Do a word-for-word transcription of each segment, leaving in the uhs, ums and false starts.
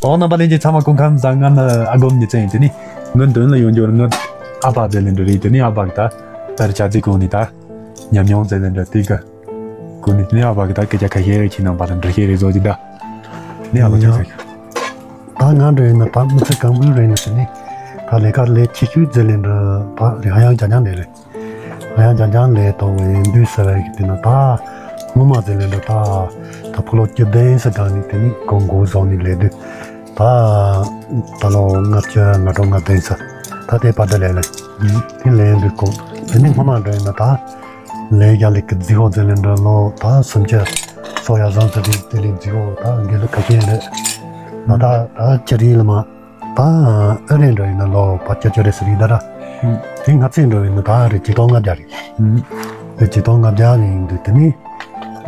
ཨོ་རྣམ་པ་ལྷན་རྒྱས་ཚང་མ་སྐུ་ཁམས་བཟང་། ང་ནི་ཨ་སྒོམ་ཉི་ཚེ་ཡིན། དེ་ནི་ངའི་མདུན་ལ་ཡོད་རྒྱུ་ང་ཨ་ཕ་ཟེར་ལེ་འདྲ་རེད། དེ་ནི་ཨ་ཕ་གི་ད་ད་རེས་ཆ་ཚིག་གོང་ནས་ད་ཉམས་མྱོང་ཟེར་ལེ་འདྲ་དེ་ག་གོང་ནས་དེ་ནི་ཨ་ཕ་གི་ད་སྐད་ཆ་ཁ་ཤས་རེ་ཁྱེད་རྣམ་པ་ལ་འདྲི་ཤེས་རེ་བཟོ་གི་ད་ནི་ཨ་ཕ་ཆ་ཚིག་ད་ང་འདྲ་ཡིན་ན་ད་མི་ཚེ་གང་པོའི་རིང་ལ་དེ་ནི་ད་ལས་ཀ་ལས་ཆེ་ཤོས་ཟེར་ལེ་འདྲ་ད་རེ་ཧ་ཡང་ཅང་ཅང་ལས་རེད། ང་ཡང་རྐྱང་རྐྱང་ལས་གཏོང་བའི་འདུས་ཟེར་བའི་གི་དེ་ན་ད་སྔོན་མ་ཟེར་ལེ་འདྲ་ད་ད་ཕོ་ལོ་བཅུ་བདུན་ཙམ་སྒང་ནས་དེ་ནི་གོང་འགོ་བཟུང་ནས་ལས་དུས་ད་ད་ལོ་ལྔ་བཅུ་ང་དྲུག་ང་བདུན་ཙམ་ད་ལྟའི་བར་དུ་ལས་ལས་དེ་ལས་འདུག་གོ་དེ་ནི་སྔོན་མ་འདྲ་ཡིན་ན་ད་ལས་རྒྱག་ལས་ཀི་རྫི་ཧོ་ཟེར་ལེ་འདྲ་ལོ་ད་སུམ་ཅུ་སོ་ཡ་བཟང་ཙམ་དེ་དེ་ལས་རྫི་ཧོ་ད་དགེ་ལུགས་ཁ་ཤས་རེད་ད་ད་ད་ཅི་རིགས་ལ་མ། ད་ཨ་རེ་འདྲ་ཡིན་ན་ལོ་བ་ཅོ་ཅོ་རེ་སི་རི་ད་ར། ཨུམ། དེ་ང་ཚེ་འདྲ་ཡིན་ན་ད་ཨ་རེ་ཆིག་སྟོང་ལྔ་བརྒྱ་རེད། ཨུམ། དེ་ཆིག་སྟོང་ལྔ་བརྒྱ་རེ་ཡིན་དུས་དེ་ནི།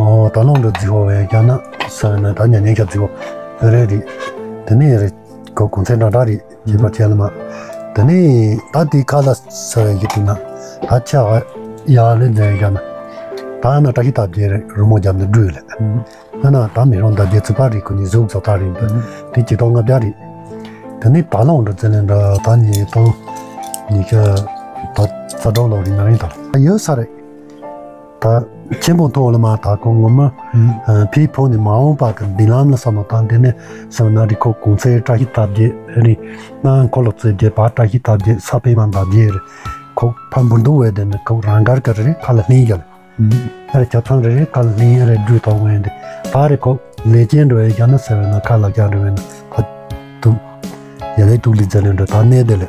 ཨོ་ད་ལོ་འདྲ་རྫི་བོ་བས་ཀྱང་ན་ས་ན་ད་ཉ་ཉན་ཤ་རྫི་བོ་ཨ་རེ་རེད། དེ་ནི་ཨ་རེ་གོ་གོང་ཚད་འདྲ་འདྲ་རེད་བྱེད་པ་བྱས་ལ་མ། དེ་ནི་ད་དེ་ཁ་ལ་ས་ཡི་དུས་ན་ད་ཆ་ཨ་ཡ་ལེ་འཛིན་ཀྱང་ན། ད་ན་བཀྲ་ཤིས་རྟགས་བརྒྱད་རེད་རི་མོ་རྒྱབ་ནས་བྲུས་ལ། ཨུམ། ཨ་ན་ད་མི་རོང་ཟླ་བརྒྱད་ཚེས་པ་རེད་ཁོ་ནི་གཟུགས་བཟོ་ལྟ་རེད་འདུག་དེ་ཆིག་སྟོང་ལྔ་བརྒྱ་རེད། དེ་ནི་ད་ལོ་འགྲོ་ཚེ་ལེན་འདྲ་ད་ཉིས་སྟོང་ཉི་ཤུ་ད་རྩ་གྲོགས་ལོ་རེད་ན་རེད་ད་ཡོད་ས་རེད། ད་ཆེན་པོ་མཐོ་ལ་མ་ད་ཁོ་ངོ་མ་ཕི་ཕོ་ནི་མ་འོངས་པ་གི་མདུན་ལམ་ལ་བསམ་བློ་བཏང་དེ་ནས་བསམ་ན་རི་ཁོ་གོང་ཚད་བཀྲ་ཤིས་ལྟ་བརྒྱད་རེད། ན་འཁོར་ལོ་རྩེ་བརྒྱད་བ་བཀྲ་ཤིས་ལྟ་བརྒྱད་ས་པད་མ་ལྟ་བརྒྱད་རེད། ཁོ་ཕ་འབུར་འདུག་བས་དེ་ནི་ཁོ་རང་གར་ག་རེ་རེད་ཁ་ལ་ལྷིང་ཡོད། ཨ་རེ་ཆ་ཚང་རེ་རེ་ཁ་ལ་ལིང་ཨ་རེ་འགྲུལ་ཐོག་ངོས་འདི་ད་རེ་ཁོ་ལས་ཅན་འགྲོ་བའི་རྒྱ་ན་ཟེར་བའི་ན་ཁ་ལ་རྒྱ་འགྲོ་བའི་ན་ཕ་དུ་ཡ་ལེ་དུག་ལི་ཛ་ལེ་འགྲོ་ད་གནས་དེ་ལེ་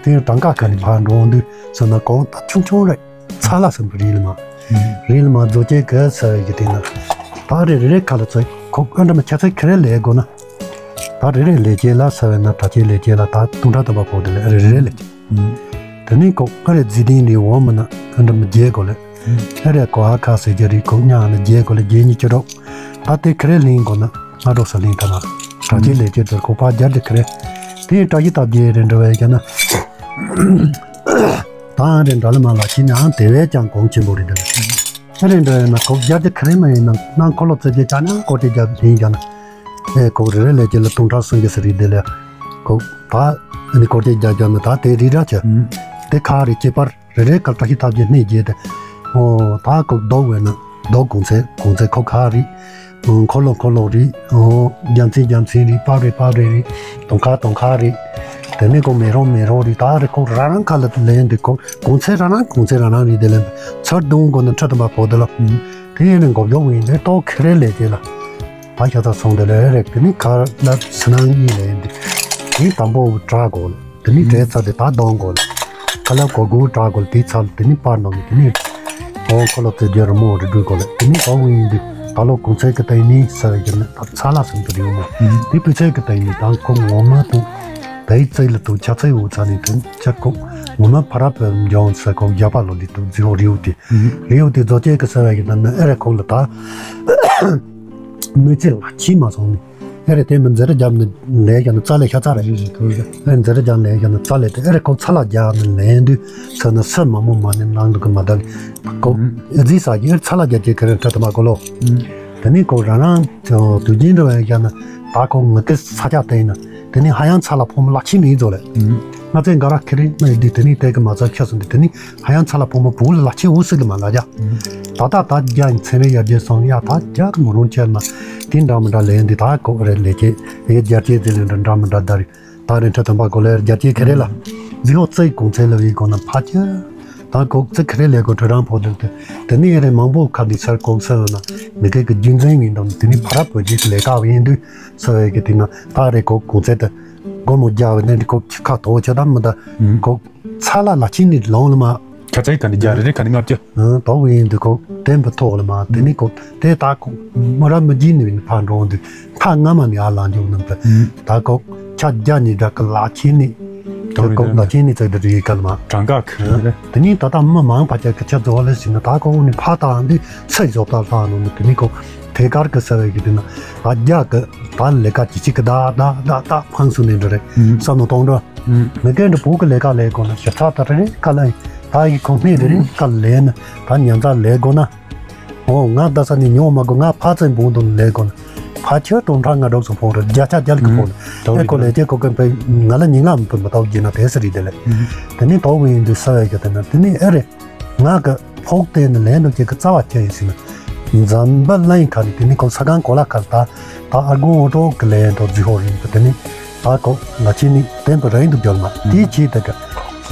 དེ་གྲངས་ཀ་ཁ་ནི་ཕར་འགྲོ་འོང་དུས་ཟེར་ན་གོང་ད་ཆུང་ཆུང་རེ་ཚ་ལ་ཟེར་བ་རིལ་མ་རིལ་མ་རྫོགས་ཅན་ག་ཟེར་བའི་གི་དེ་ན་ད་རེ་རེ་རེ་ཁ་ལ་ཚོས་ཁོ་ཨ་འདྲ་མ་ཁྱ་ཚོས་ཁེ་རེ་ལས་དགོས་ན། ད་རེ་རེ་ལས་བྱེད་ལ་ཟེར་བས་ན་དྲ་ཆེན་ལས་བྱེད་ལ་ད་དུང་ཁྲ་དམ་པ་ཕོག་དེ་ལས་རེ་རེ་ལས་བྱེད། དེ་ནས་ཁོ་ཨ་རེ་རྫི་ལྡན་ནི་འོ་མ་ན་ཨ་འདྲ་མི་རྒྱལ་གོ་ལས། ཨ་རེ་གོ་ཧ་ཁ་ཟེར་རྒྱ་རི་ཁོ་ཉག་ན་རྒྱལ་གོ་ལས་རྒྱལ་ཉི་ཁྱི་རོག་ད་དེ་ཁ་རེ་ལིང་གོ་ན་ང་རོག་ས་ལིང་ཐ་མ་དྲ་ཆེན་ལས་བྱེད་དེར་ཁོ་ཕ་རྒྱར་དེ་ཁ་རེ། དེ་བཀྲ་ཤིས་སྟག་རྒྱལ་རེ་འདྲ་བས་ཀྱ་ན། ད་ཨ་རེ་འདྲ་ལ་མ་ལ་ཁྱི་ནི་ཨང་དེ་བས་ཀྱང་གོང་ཆེན་པོ་རེད་འདྲ། ཨ་རེ་འདྲ་ཡིན་ན་ཁོ་རྒྱ་རྒྱ་ཁ་རེ་མ་ཡིན་ན་ནང་འཁོར་ལོ་རྩེ་རྒྱ་ཅ་ན་ཀོ་ཏེ་རྒྱ་ཡིན་ཀྱ་ན། ཨེ་ཁོ་རེ་རེ་ལས་ཀྱི་ལ་སྟོང་ཕྲག་སུམ་བརྒྱ་ཟེར་རིགས་དེ་ལས། ཁོ་ད་ཨ་ནི་ཀོ་ཏེ་རྒྱ་རྒྱ་ན་ད་དེ་རི་ར་ཆ། དེ་ཁ་རེ་ཁྱད་པར་རེ་རེ་ཀ་བཀྲ་ཤིས་སྟག་རྒྱལ་གནས་རྒྱལ་དེ། ཨོ་ད་ཁོ་རྡོ་བས་ན་རྡོ་གོང་ཚད་གོང་ཚད་ཁོ་ཁ་རི། འཁོར་ལོ་འཁོར་ལོ་རེད། ཨོ་རྒྱ་མཚན་རྒྱ་མཚན་རེད། པགས་རེད་པགས་རེད་རེད། དུང་ཁ་དུང་ཁ་རེད། དེ་ནས་ཁོ་མེ་རོ་མེ་རོ་རེད། ད་རེ་ཁོ་རང་རང་ཁ་ལ་ལེན་དེ་ཁོ་གོང་ཚད་རང་རང་གོང་ཚད་རང་རང་རེད་དེ་ལེན་ཚར་དུང་གོ་ན་ཁྲ་དུ་མ་བོ་དེ་ལ། དེ་ཡིན་ནས་འགོ་བྱོག་ཡིན་དེ་ཏོག་ཁེ་རེ་ལས་དེ་ལ། ད་ཤ་ཚ་སོང་དེ་ལས་རེད་དེ་ནི་ཁ་ལ་སི་ནང་གཉིས་ལེན་དེ། དེ་དང་པོ་བྲག་གོ་ལ། དེ་ནི་བྲེལ་ཚར་དེ་ད་གདོང་གོ་ལ། ཁ་ལ་གོ་གུ་བྲག་གོ་ལ་དེ་ཚར་དེ་ནི་པར་ནང་གི་དེ་ནི། ཨོ་ཁོ་ལ་ཚེ་རྒྱལ་རི་མོ་རི་སྒྲུལ་གོ་ལ་དེ་ནི་གོ་བུ་ཡིན་དུས་ད་ལོ་གོང་ཚད་ཀྱི་སྟེང་ནི་ས་རྒྱ་ནི་ད་ཚ་ལ་སུམ་དུ་རིང་མོ། དེ་བུ་ཚད་ཀྱི་སྟེང་ནི་ད་ཁོ་ངོ་མ་དུ་ད་ཡི་ཚེ་ལ་དུ་ཆ་ཚེ་འུ་ཚ་ནི་དུ་ཆ་ཁོ་ངོ་མ་ཕ་ར་བོད་འཇོང་ས་ཁོ་རྒྱ་པ་ལོ་ལི་དུ་རྫི་བོ་རིའུ་དེ་རིའུ་དེ་རྫོ་ཅེ་ཀི་ས་ར་གི་ནང་ན་ཨེ་ར་ཁོ་ལ་ད་མི་ཚེ་ལ་ཕྱི་མ་སོང་ནི། ཨེ་རེད་དེ་མི་འཛེར་རྒྱབ་ནི་ལས་ཀྱང་ནི་རྩ་ལས་ཤ་ཚ་རེད། ཨེ་འཛེར་རྒྱབ་ལས་ཀྱང་ནི་རྩ་ལས་དེ་ཨེ་རེད་ཁོ་ཚ་ལ་རྒྱབ་ནི་ལན་དུས་ཚ་ནི་སུ་མ་མོ་མ་ནི་ནང་དུ་གི་མ་དག་གོ། ཨེ་རྫི་ས་ཀྱི་ཨེ་ཚ་ལ་རྒྱབ་ཀྱི་ཁ་རེ་ཁྲ་དུ་མ་གོ་ལོ། དེ་ནི་ཁོ་རང་རང་དུས་རྒྱུན་རེ་བས་ཀྱང་ནི་ད་ཁོ་ངི་ཏི་ས་ཆ་བསྟན་ནི་དེ་ནི་ཧ་ཡང་ཚ་ལ་ཕོ་མོ་ལག་ཆི་མི་ཡིན་ཚོ་ལས། ང་ཚོའི་འགའ་ར་ཁེ་རིང་མི་ཡི་དུས་དེ་ནི་དེ་གི་མ་ཚ་ཁྱོད་སོང་དུས་དེ་ནི། ཧ་ཡང་ཚ་ལ་ཕོ་མོ་བུ་ལ་ལ་ཆེ་འུ་སི་ལ་མ་ལ་རྒྱ། ད་ད་ད་རྒྱ་ཡིན་ཚན་རེ་ཡར་རྒྱས་སོང་ཡ་ད་རྒྱ་གི་མོ་རུང་ཆེ་ན་དེ་འདྲ་མི་འདྲ་ལས་འདི་ད་ཁོ་རེ་ལས་ཆེ་ཡ་རྒྱ་ཆེ་དེ་ལས་འདྲ་འདྲ་མི་འདྲ་ད་རེ་ད་རེ་ཁྲ་དམ་པ་གོ་ལས་རྒྱ་ཆེ་ཁེ་རེ་ལ་རྫི་ཧོ་ཙེ་གོང་ཚེ་ལ་བའི་གོ་ན་ཕ་ཆེ་ད་ཁོ་ཙེ་ཁེ་རེ་ལས་གོ་ཁྲ་རང་ཕོ་དེ་དེ་དེ་ནི་རེ་མང་པོ་ཁ་འདི་ཚར་གོང་ཚེ་ལ་ན་མི་སྐད་ཀྱི་རྒྱུན་འཛིན་ཡིན་དང་དེ་ནི་ཕ་ར་བོད་རྗེས་ཀྱི་ལས་ཀ་བ་ཡིན་དུས་ཚེ་བའི་གི་དེ་ན་ད་རེ་ཁོ་གོང་ཚེ་དེ་སྒོར་མོ་རྒྱ་བའི་ནི་ཁོ་ཁ་ཐོ་ཆེ་ད་མི་ད་ཁོ། ཚ་ལ་ལ་ཕྱིན་ནི་ལོང་ལ་མ། ཁ་ཚའི་ག་ནི་རྒྱ་རེ་རེ་ག་ནི་ལྔ་བཅུ། ཨང་དོག་ཡིན་འདུག་གོ་དེན་པ་ཐོག་ལ་མ་དེ་ནི་གོ་དེ་ད་གོ་མོ་ར་མི་རྒྱུད་ནི་ཕ་འགྲོ་འདུག་ཐ་ང་མ་ནི་ཨ་ལང་འཇུག་ནམ་པ། ད་གོ་ཁ་རྒྱ་ནི་འདྲ་གི་ལ་ཕྱིན་ནི། དོག་གོ་ལ་ཕྱིན་ནི་ཚེ་འདི་རིགས་ག་ལ་མ། གྲངས་ཀ་ཁི་རེ། དེ་ནི་ད་ད་མི་མང་ཕ་ཆ་གི་ཆ་རྫོགས་ལ་ཟིན་ན་ད་གོ་ནི་ཕ་ད་འདི་ཚེ་རྫོགས་ད་ལྷག་ནོ་ནི་དེ་ནི་གོ་དེ་གར་གི་ས་བའི་གི་དེ་ན་ཨ་རྒྱ་གི་ད་ལས་ཀ་ཅི་ཅི་གི་ད་ད་ད་ད་ཕང་སུ་ནི་འདྲ་རེ་བསམ་ནོ་གཏོང་འགྲོ། མི་སྐད་འདྲ་བུ་གི་ལས་ཀ་ལས་དགོས་ན་ཞིབ་ཚགས་ད་རེ་རེ་ཀ་ལ་ད་ཡི་ཁོང་སྨད་རེ་རེ་ཀ་ལས་ན་ད་ཉན་ཚ་ལས་དགོས་ན། འོ་ང་ད་ས་ནི་ཉོ་མ་དགོས་ང་ཕ་ཚན་བུང་དུ་ལས་དགོས་ན། ཕ་ཁྱོད་དུང་ཁྲག་ང་སྒྲོག་སོང་ཕོག་རེད། བརྒྱ་ཆ་བརྒྱ་ལ་ཁོ་ཕོག་ནས་ཨེ་ཁོ་ལས་ཀྱི་ཁོ་གི་པའི་ང་ལ་ཉིན་ལ་མི་ཕུད་མི་ཐོག་རྒྱུ་ན་དེ་སི་རི་དེ་ལས་དེ་ནས་དོག་པའི་ཡིན་དུས་ས་བའི་གི་དེ་ན་དེ་ནས་ཨེ་རེད། ང་གི་ཕོག་སྟེ་ནི་ལན་དུ་ཁྱེད་ཀྱི་རྩ་བ་ཁྱེད་ཡིན་ཟིན་ན། འཛམ་བུ་གླིང་ཁ་ནས་དེ་ནི་ཁོ་ས་གང་གོ་ལ་ཁར་ད་ད་ཨ་དགོང་འོ་ཀྲོག་གི་ལན་དུ་རྫི་ཧོ་རིན་པ་དེ་ནི་ད་ཁོ་ལ་ཁྱེད་ནི་བསྟན་པ་རིང་དུ་རྒྱལ་མ་དེའི་ཆེད་དུ་གི་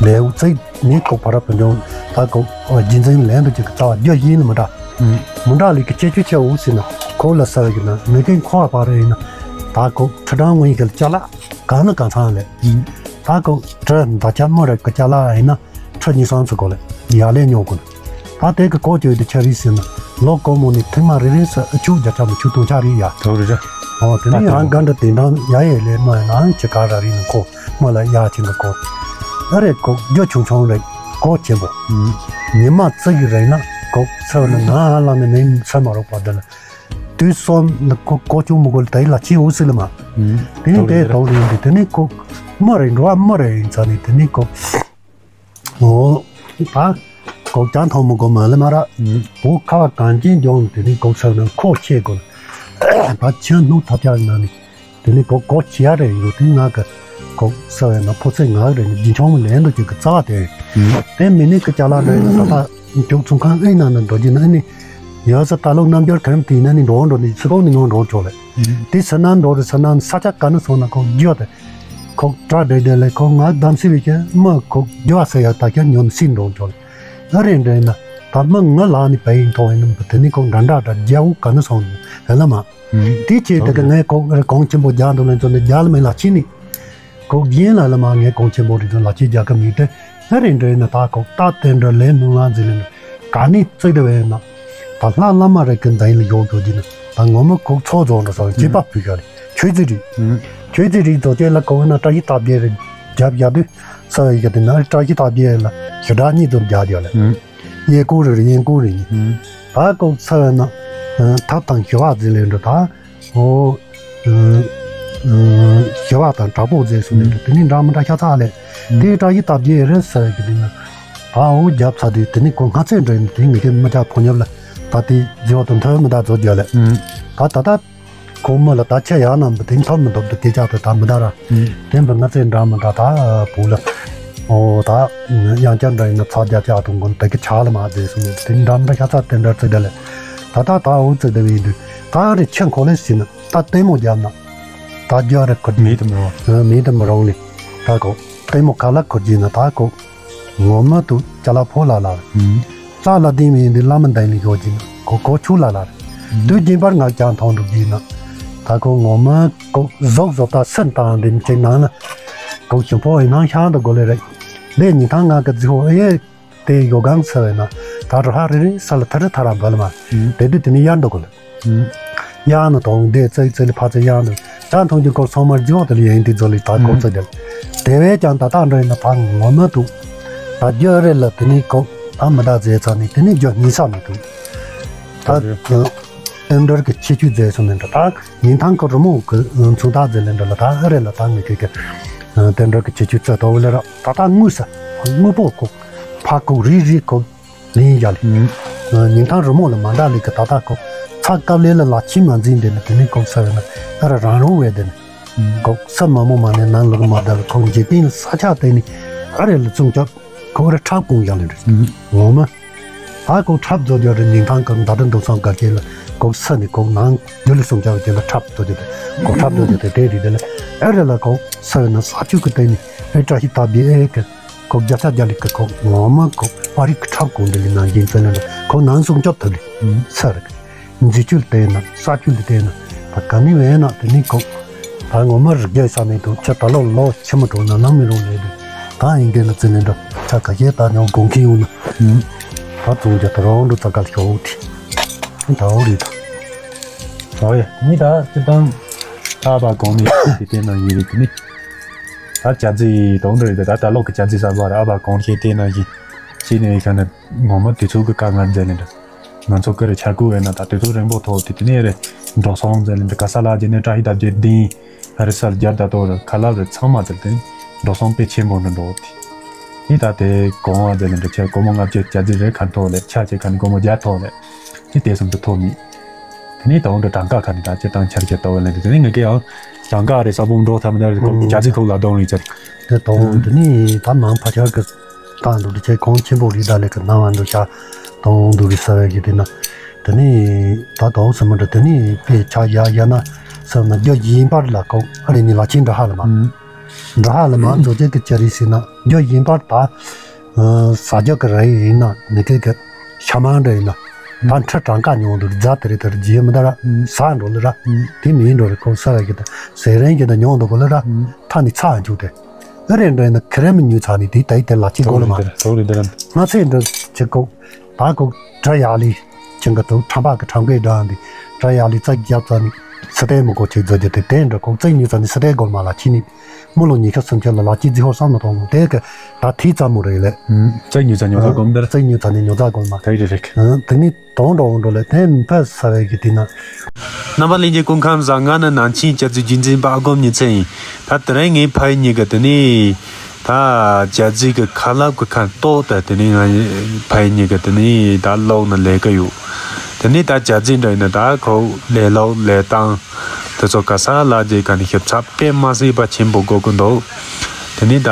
ལས་འུ་ཚིག་ནི་ཁོ་བར་བུ་འཇོང་ད་ཁོ་རྒྱུན་འཛིན་ལན་དུ་ཁྱེད་ཀྱི་རྩ་བ་རྒྱུ་ཡིན་ལ་མི་འདྲ། མི་འདྲ་ལས་ཀྱི་ཁྱེད་ཆུ་ཆེ་འུ་ཟིན་ན་ཁོ་ལ་ས་བའི་གི་ན་མི་ཀན་ཁོ་བ་པ་རེ་ཡིན་ན་ད་ཁོ་ཁྲི་ཀྲང་ངོ་ཡིན་གི་ལ་ཅ་ལག་གང་ན་གང་ཚང་ལས། ད་ཁོ་ཁྲི་མདའ་ཆ་མོ་རེ་གི་ཅ་ལག་ཡིན་ན། ཁྲི་གཉིས་སང་ཚུགས་གོ་ལེ། ཡ་ལེ་ཉོ་གོ་ལེ། ད་དེ་གི་གོ་ཅོས་དེ་ཆ་རིས་ཟིན་ན། ལོ་གོ་མོ་ནི་ཐེངས་མ་རེ་རེ་ས་ཨ་ཆུ་བརྒྱ་ཆ་མི་ཆུ་དུང་ཆ་རིག་ཡ། དོ་རི་ར། ཨོ་དེ་ནི་ཡང་ག་འདྲ་དེ་འདྲ་ཡ་ཡེ་ལེ་མ་ཡ་ནང་ཆེ་ག་ར་རིག་ནི་ཁོ་མོ་ལ་ཡ་ཆེ་ནི་ཁོ། ཨ་རེ་གོ་རྒྱུ་ཆུང་ཆུང་རེ་གོ་ཆེན་པོ། ཉི་མ་ཙི་གི་རེ་ན་གོ་ས་ན་ན་ཧ་ལ་ནི་མིན་ས་མ་རོག་པ་དེ་ལ། དུས་གསུམ་ནི་གོ་གོ་ཆུ་མོ་གོ་ལ་དེ་ལ་ཆེ་འུ་སི་ལ་མ། དེ་ནི་དེ་དོ་རི་ར། དོ་རི་ཡིན་དེ་དེ་ནི་གོ་མ་རེ་འགྲོ་བ་མ་རེ་ཡིན་ཚ་ནི་དེ་ནི་གོ། ཨོ། ད། གོག་ཀྱང་ཐོག་མོ་གོ་མ་ལེ་མ་ར། བོ་ཁ་བ་གང་ཅན་ལྗོངས་དེ་ནི་གོག་ས་ན་ཁོ་ཆེ་གོ། ད་ཆེན་སྣུག་ཐབས་ཆག་ན་ནི། དེ་ནི་གོག་གོ་ཆེ་ཡ་རེ་ཡོད་དེ་ང་གི། གོག་ས་བའི་ན་ཕོ་ཚེ་ང་རེ་ནི་རྒྱུན་ཆུང་མོ་ལེན་དུ་ཅིག་གི་རྩ་བ་དེ། དེ་མི་ནི་གི་ཅ་ལག་འདྲ་ཡིན་ན་ད་ད་མཇུག་ཚོང་ཁང་ཨེ་ན་ན་འགྲོ་རྒྱུ་ན་ཨེ་ནི། ཡ་ས་ད་ལོ་རྣམ་རྒྱལ་གང་དེ་ན་ནི་འགྲོ་འགྲོ་ནི་ཚི་གོག་ནི་ངོ་འགྲོ་ཆོག་ལེ། དེ་ས་ན་འགྲོ་རེ་ས་ན་ས་ཆ་ག་ན་སོང་ན་གོག་རྒྱུ་དེ། ཁོག་དྲག་བསྡད་བསྡད་ལས་ཁོག་ང་གདམ་སྲིད་བས་ཀྱང་མ་ཁོག་རྒྱུ་བ་ཟེར་ཡག་ད་ཀྱང་ཉོ་ནི་སྲིད་འགྲོ་འགྲོ་ལ། ཨ་རེ་འདྲ་ཡིན་ན་ད་མ་ང་ལག་ནི་བས་ཡིན་ཐོག་ཡིན་ནམ་དེ་ནི་ཁོག་འདྲ་འདྲ་འདྲ་རྒྱ་འུ་ག་ནི་སོང་ནི་ཨེ་ལ་མ། དེ་ཆེད་དེ་ག་ངས་ཁོག་རེ་གོང་ཆེན་པོ་རྒྱག་འདུག་ལན་ཚོ་ནི་རྒྱ་ལ་མེ་ལ་ཕྱི་ནི། ཁོག་རྒྱན་ལ་ལ་མ་ངས་གོང་ཆེན་པོ་རེ་ཚོ་ལ་ཕྱི་རྒྱག་གི་མི་དེ། ཨ་རེ་འདྲ་ཡིན་ན་ད་ཁོག་ད་དེ་འདྲ་ལས་མི་ང་འཛིན་ལེན་ག་ནི་བརྩིགས་དེ་བས་ན། ད་ལྷ་བླ་མ་རེ་གི་འཛིན་ལ་ཡོག་ཡོག་གི་ན་ད་ངོ་མ་ཁོག་ཚོགས་རྫོགས་འདྲ་སོང་བྱེད་པ་ཕུལ་ག་རེ་ཆོས་རྩེ་རིག་ཆོས་རྩེ་རིག་རྫོགས་ཆེད་ལ་གོ་ན་བཀྲ་ཤིས་རྟགས་བརྒྱད་རེ་རྒྱབ་ཡ་དུས་ས་ཡི་ག་དེ་ན་བཀྲ་ཤིས་རྟགས་བརྒྱད་ལ་ཞེ་དྲག་གཉིས་ཙམ་རྒྱག་རྒྱག་ལ། གཡས་སྐོར་རེ་རེ་གཡོན་སྐོར་རེ་གཉིས། ད་ཁོག་ས་བས་ན། ཐབས་དང་ཞི་བ་འཛིན་ལེན་འདྲ་ད། ཨོ། ཞི་བ་དང་དྲག་པོ་མཛད་སོང་ནས་དེ་ནི་འདྲ་མི་འདྲ་ཤ་ཚ་ལས། དེའི་བཀྲ་ཤིས་རྟགས་བརྒྱད་རེད་ཟེར་གི་དེ་ན། ད་འུ་རྒྱབ་ཚ་དུས་དེ་ནི་ཁོ་སྔ་ཚེ་འདྲ་ཡིན་དེ་ངེད་ཀྱི་མི་ཅག་ཕོ་ཉབ་ལ་ད་དེ་རྫི་བ་དང་མཐའ་མི་འདྲ་རྫོགས་རྒྱུ་ལས། ད་ད་ད། ཁོ་མི་ལ་ད་ཆ་ཡག་ནམ་དེ་ཐབས་མི་འདུག་དེ་དེ་ཅག་དེ་ད་མི་འདྲ་ར། དེ་འདྲ་སྔ་ཚེ་འདྲ་མི་འདྲ་ད་བུ་ལ། ཨོ་ད། ཡང་བསྐྱར་འདྲ་ཡིན་ན་ཚ་རྒྱ་ཅག་དང་གོ་ན་དེ་གི་ཆག་ལ་མ་མཛད་སོང་ནས་དེ་འདྲ་མི་འདྲ་ཤ་ཚ་དེ་འདྲ་ཚིག་འདྲ་ལས། ད་ད་ད་འུ་ཚིག་འདྲ་བའི་དུས་ད་རེ་ཆེ་འཁོར་ལས་ཟིན་ན། ད་ལྟད་མོ་རྒྱབ་ན། ད་རྒྱ་རེ་ཁུར་མེད་དུ་མི་རུང་། མེད་དུ་མི་རུང་ནི། ད་ཁོ་ལྟད་མོ་ག་ལ་ཁུར་གྱིས་ན་ད་ཁོ། ངོ་མ་དུ་ཅ་ལག་ཕོ་ལ་ལ། རྩ་ལ་ལྡིང་མི་ཡིན་དུས་བླ་མ་འདན་ལི་ཡོད་གྱིས་ན་ཁོ་ཁོ་ཆུ་ལ་ལ། དུས་རྒྱུན་པར་ངག་ཀྱང་མཐོང་འགྲུབ་གྱིས་ན། ད་ཁོ་ངོ་མ་ཁོ་ཟོག་ཟོག་ད་སུན་བཏང་འདི་མི་ཅིག་ནང་ན། ཁོ་ཞིང་ཕོ་ཡིན་ནང་ཤང་དུ་དགོ་ལེ་རེད། ལས་ཉིན་ཐང་ང་གི་རྫི་ཧོ་ཨེ། དེ་ཡོ་གང་ཚ་བས་ན་ད་རུ་ཧ་རི་རི་ས་ལ་ཐ་རི་ཐ་ར་འབལ་མ། དེ་དུས་དེ་ནི་ཡར་འདུག་གོ་ལ། ཡར་ནི་དོང་དེ་ཙེ་ཙེ་ལི་ཕ་ཙེ་ཡར་འདུག་ཅང་མཐོང་རྒྱུ་སྐོར་ཚང་མར་རྫི་བ་དེ་ལ་ཡན་དེ་ཛོ་ལི་ད་གོ་ཚ་དེ་ལ། དེ་བས་ཀྱང་ད་ལྟ་འདྲ་ཡིན་ན་ད་ངོ་མ་འདུག་ད་རྒྱུ་རེ་ལ་དེ་ནི་གོ་ད་མི་ད་ཛེ་ཚ་ནི་དེ་ནི་རྒྱུ་གཉིས་ས་མི་འདུག་ད་རྟེན་འབྲེལ་གྱི་ཁྱད་ཆོས་ཛེ་སོང་ནི་འདྲ་ད། ཉིན་ཐང་གི་རི་མོ་གི་མཚུངས་རྟགས་འཛིན་ལེན་འདྲ་ལ་ད་ཨ་རེ་ལ་ད་ངེད་ཀྱི་གི་དེ་འདྲ་གི་ཁྱད་ཆོས་རྩ་ལྟ་བུ་ལ་ར་ད་ད་དངོས་སུ་དངོས་པོ་གོ་ཕ་གོ་རི་རི་གོ་ལིན་ཡ་ལི་ཉིན་ཐང་རི་མོ་ལ་མ་འདྲ་ལི་གི་ད་ད་གོ་ཚ་དཀའ་ལས་ལ་ལ་ཁྱིམ་མ་འཛིན་དེ་ནི་དེ་ནི་གོ་ས་བས་ན་ཨ་ར་རང་རུང་བས་དེ་ནི་གོ་ས་མ་མོ་མ་ནས་ནང་ལོག་མ་ད་ལ་གོ་འཇིག་རྟེན་ལ་ས་ཆ་དེ་ནི་ཨ་རེ་ལ་བཙུན་སྐྱོབ། ཁོ་ར་ཁྲབ་གོང་ཡང་ལེན་རེད། ངོ་མ། ད་ཁོ་ཁྲབ་བཟོ་རྒྱུ་རེད། ཉིན་ཐང་གི་མདའ་དྲི་འདུག་སང་ག་ཅེ་ལ་ཁོ་ས་ནི་ཁོ་ནང་རྒྱུ་ལ་སོང་ཅག་ཅེ་ལ་ཁྲབ་བཟོ་རྒྱུ་དེ་ཁོ་ཁྲབ་བཟོ་རྒྱུ་དེ་དེ་རེད་དེ་ལ་ཨེ་རེད་ལ་ཁོ་ས་ནི་ས་ཆུ་གི་སྟེང་ནི་ཨེ་བཀྲ་ཤིས་རྟགས་བརྒྱད་ཨེ་གི་ཁོ་བརྒྱ་ཆ་བརྒྱ་ལི་གི་ཁོ་ངོ་མ་ཁོ་པ་རིག་གི་ཁྲབ་གོང་དེ་ལི་ནང་བཞིན་ཚེ་ལ་ཁོ་ནང་སོང་ཅག་ཐུབ་ལི་ས་རེད། འཛི་ཆུ་ལ་བལྟས་ན་ས་ཆུ་ལ་བལྟས་ན་ད་ག་ནི་བས་ན་དེ་ནི་ཁོ་ད་ངོ་མ་རིག་རྒྱུ་ས་མེད་དུ་ཁྱེད་ད་ལོ་ལོ་ཆེ་མོ་འགྲོ་ན་ནང་མི་རུང་ལས་དུ་ད་ཡིན་གྱི་ན་ཚེ་ལས་འགྲོ་ཆ་ག་ཤེད་ད་ཉོ་དགོངས་མཁན་ཡོང་ན་ད་བཙོང་རྒྱུ་ད་རང་འགྲོ་ཙ་ག་ལ་ཤོག་དེ་ད་འོ་རེད་ད། ཨོ་ཡ་ནི་ད་སྤྱིར་བཏང་ཨ་བ་གོང་ནས་དེ་བལྟས་ན་ཡིན་རེད་དེ་ནི་ད་བྱ་རྫི་དང་འདྲ་རེད་ད་ད་ལོ་གི་བྱ་རྫི་གསར་པ་ར་ཨ་བ་གོང་ནས་བལྟས་ན་ཡིན་ཅི་ནས་ཡིན་ཁ་ན་ངོ་མ་དུས་ཚོད་ཀྱི་དཀའ་ངལ་མཛད་ལེ་འདྲ། ང་ཚོ་ཀི་རེ་ཆ་ཀུ་བས་ན་ད་དུས་ཚོད་རིང་པོ་ཐོག་དེ་དེ་ནས་རེ་འགྲོ་སོང་ཟེར་ལེ་འདི་ག་ས་ལ་རྗེས་ནས་བཀྲ་ཤིས་རྟགས་བརྒྱད་ལྡན་ཨ་རི་སར་རྒྱར་ད་ཏོ་རེ་ཁ་ལབ་རེ་ཚང་མ་ཟེར་ཏེ་འགྲོ་སོང་དཔེ་ཆེན་པོ་འདྲ་འགྲོ་དེ་དེ་ད་དེ་གོང་བ་ཟེར་ལེ་འདི་ཆ་སྒོར་མོ་ལྔ་བཅུ་གྱ་རྫི་རེ་ཁ་ཐོག་ལེ་ཆ་ཆེ་ཁ་ནི་སྒོར་མོ་བརྒྱ་ཐོག་ལེ་དེ་དེ་སོང་དུ་ཐོག་མི་ དེ་ནས་ད་འོང་དུ་གྲངས་ཀ་ཁ་ནས་ད་སྤྱིར་བཏང་འཆར་གཞི་ལྟ་བུ་ལེན་དུས། དེ་ནས་ངས་ཀྱང་གྲངས་ཀ་རེད་ས་བོན་འགྲོ་ཐབས་མི་འདྲ་རེད་ཁོ་ཨུམ། རྒྱ་རྫི་ཐོག་ལ་གདོང་ལེན་ཚར། དེ་ད་འོང་དེ་ནས་ད་མང་ཕ་ཆར་གི་ད་འགྲོ་དུས་ཆེ་གོང་ཆེན་པོ་རེད། ད་ལས་ཀི་ནང་བ་འགྲོ་ཤ་ད་འོང་འདུག་གི་ས་བའི་གི་དེ་ན། དེ་ནས་ད་ད་འོང་སི་མི་འདྲ་དེ་ནས་དཔེ་ཆ་ཡ་ཡ་ན་སི་མི་རྒྱ་ཡིན་པར་ལ་ཀོ་ཨ་རེ་ནི་ལ་ཆེན་འདྲ་ཧ་ལ་མ། ཨུམ། འདྲ་ཧ་ལ་མ་ཚོ་ཅེ་གི་ཅ་རི་སི་ན་རྒྱ་ཡིན་པར་ད། ཨ་ས་རྒྱ་གི་ར་ཡིན་ན་ནི་ཀེ་གི་ཤ་མང་འདྲ་ཡིན་ན། ད་ཁྲི་གྲངས་ཀ་ཉུང་འདུག་རྫ་དེ་རེད་དེར་རྗེས་མི་ད་ར་ས་འགྲོ་ལ་ར། དེ་མིན་འགྲོ་རེད་ཁོ་ས་ར་གི་ད་ཟེ་རེན་གི་ད་ཉུང་འདུག་གོ་ལ་ར། ཐ་ནི་ཚ་འཇུག་དེ་ཨ་རེ་འདྲ་ཡིན་ན་ཁི་རེ་མི་ཉུ་ཚ་ནི་དེ་ད་ཡི་དེ་ལ་ཅི་གོ་ལ་མ། ང་ཚེ་འདྲ་ཅི་གོ་ད་གོ་གྲ་ཡ་ལི་ཅན་གི་དུ་ཁྲམ་པ་གི་ཁྲམ་གི་འདྲ་འདི་གྲ་ཡ་ལི་རྩ་རྒྱབ་ཚ་ནི་སི་ཏེ་མི་གོ་ཆེ་རྫ་རྒྱ་དེ་དེ་འདྲ་གོ་རྩ་ཉུ་ཚ་ནི་སི་ཏེ་གོ་ལ་མ་ལ་ཅི་ནི། མི་ལོ་ཉི་ཤུ་སུམ་ཅུ་ལ་ལག་གཅིག་རྫི་ཧོར་བསམ་བློ་གཏོང་དགོས་དེ་གི་ད་དེའི་རྩ་མོ་རེད་ལེ། ཨུམ། རྩ་ཉུ་ཚ་ཉོ་ཚ་སྒོམ་དེར། རྩ་ཉུ་ཚ་ནི་ཉོ་ཚ་སྒོམ་མ། དེ་རེད་རེད། ཨུམ། དེ་ནི་དོང་འགྲོ་འགྲོ་ལེ་དེ་ཕ་ས་རེ་གི་དེ་ན། རྣམ་པ་ལྷན་རྒྱས་སྐུ་ཁམས་བཟང་། ང་ནི་ནང་ཆེན་རྒྱ་རྫི་རྒྱུན་འཛིན་པ་ཨ་སྒོམ་ཉི་ཚེ་ཡིན། ད་དེ་རིང་ངའི་ཕ་ཡུལ་གཉིས་ཀྱི་དེ་ནི་ད་རྒྱ་རྫི་གི་ཁ་ལབ་གི་ཁ་ཏོག་ད་དེ་ནི་ང་ཕ་ཡུལ་གཉིས་ཀྱི་དེ་ནི་ད་ལོག་ན་ལས་ཀ་ཡོད། དེ་ནས་ད་རྒྱ་རྫི་འདྲ་ཡིན་ན་ད་ཁོ་ལས་སློབ་ལས་སྟངས་དེ་ཚོ་ག་ས་ལ་རྗེས་ག་ནས་ཞིབ་ཚགས་དཔེ་མ་སྲིད་པ་ཆེན་པོ་དགོས་ཀྱི་འདུག་དེ་ནས་ད་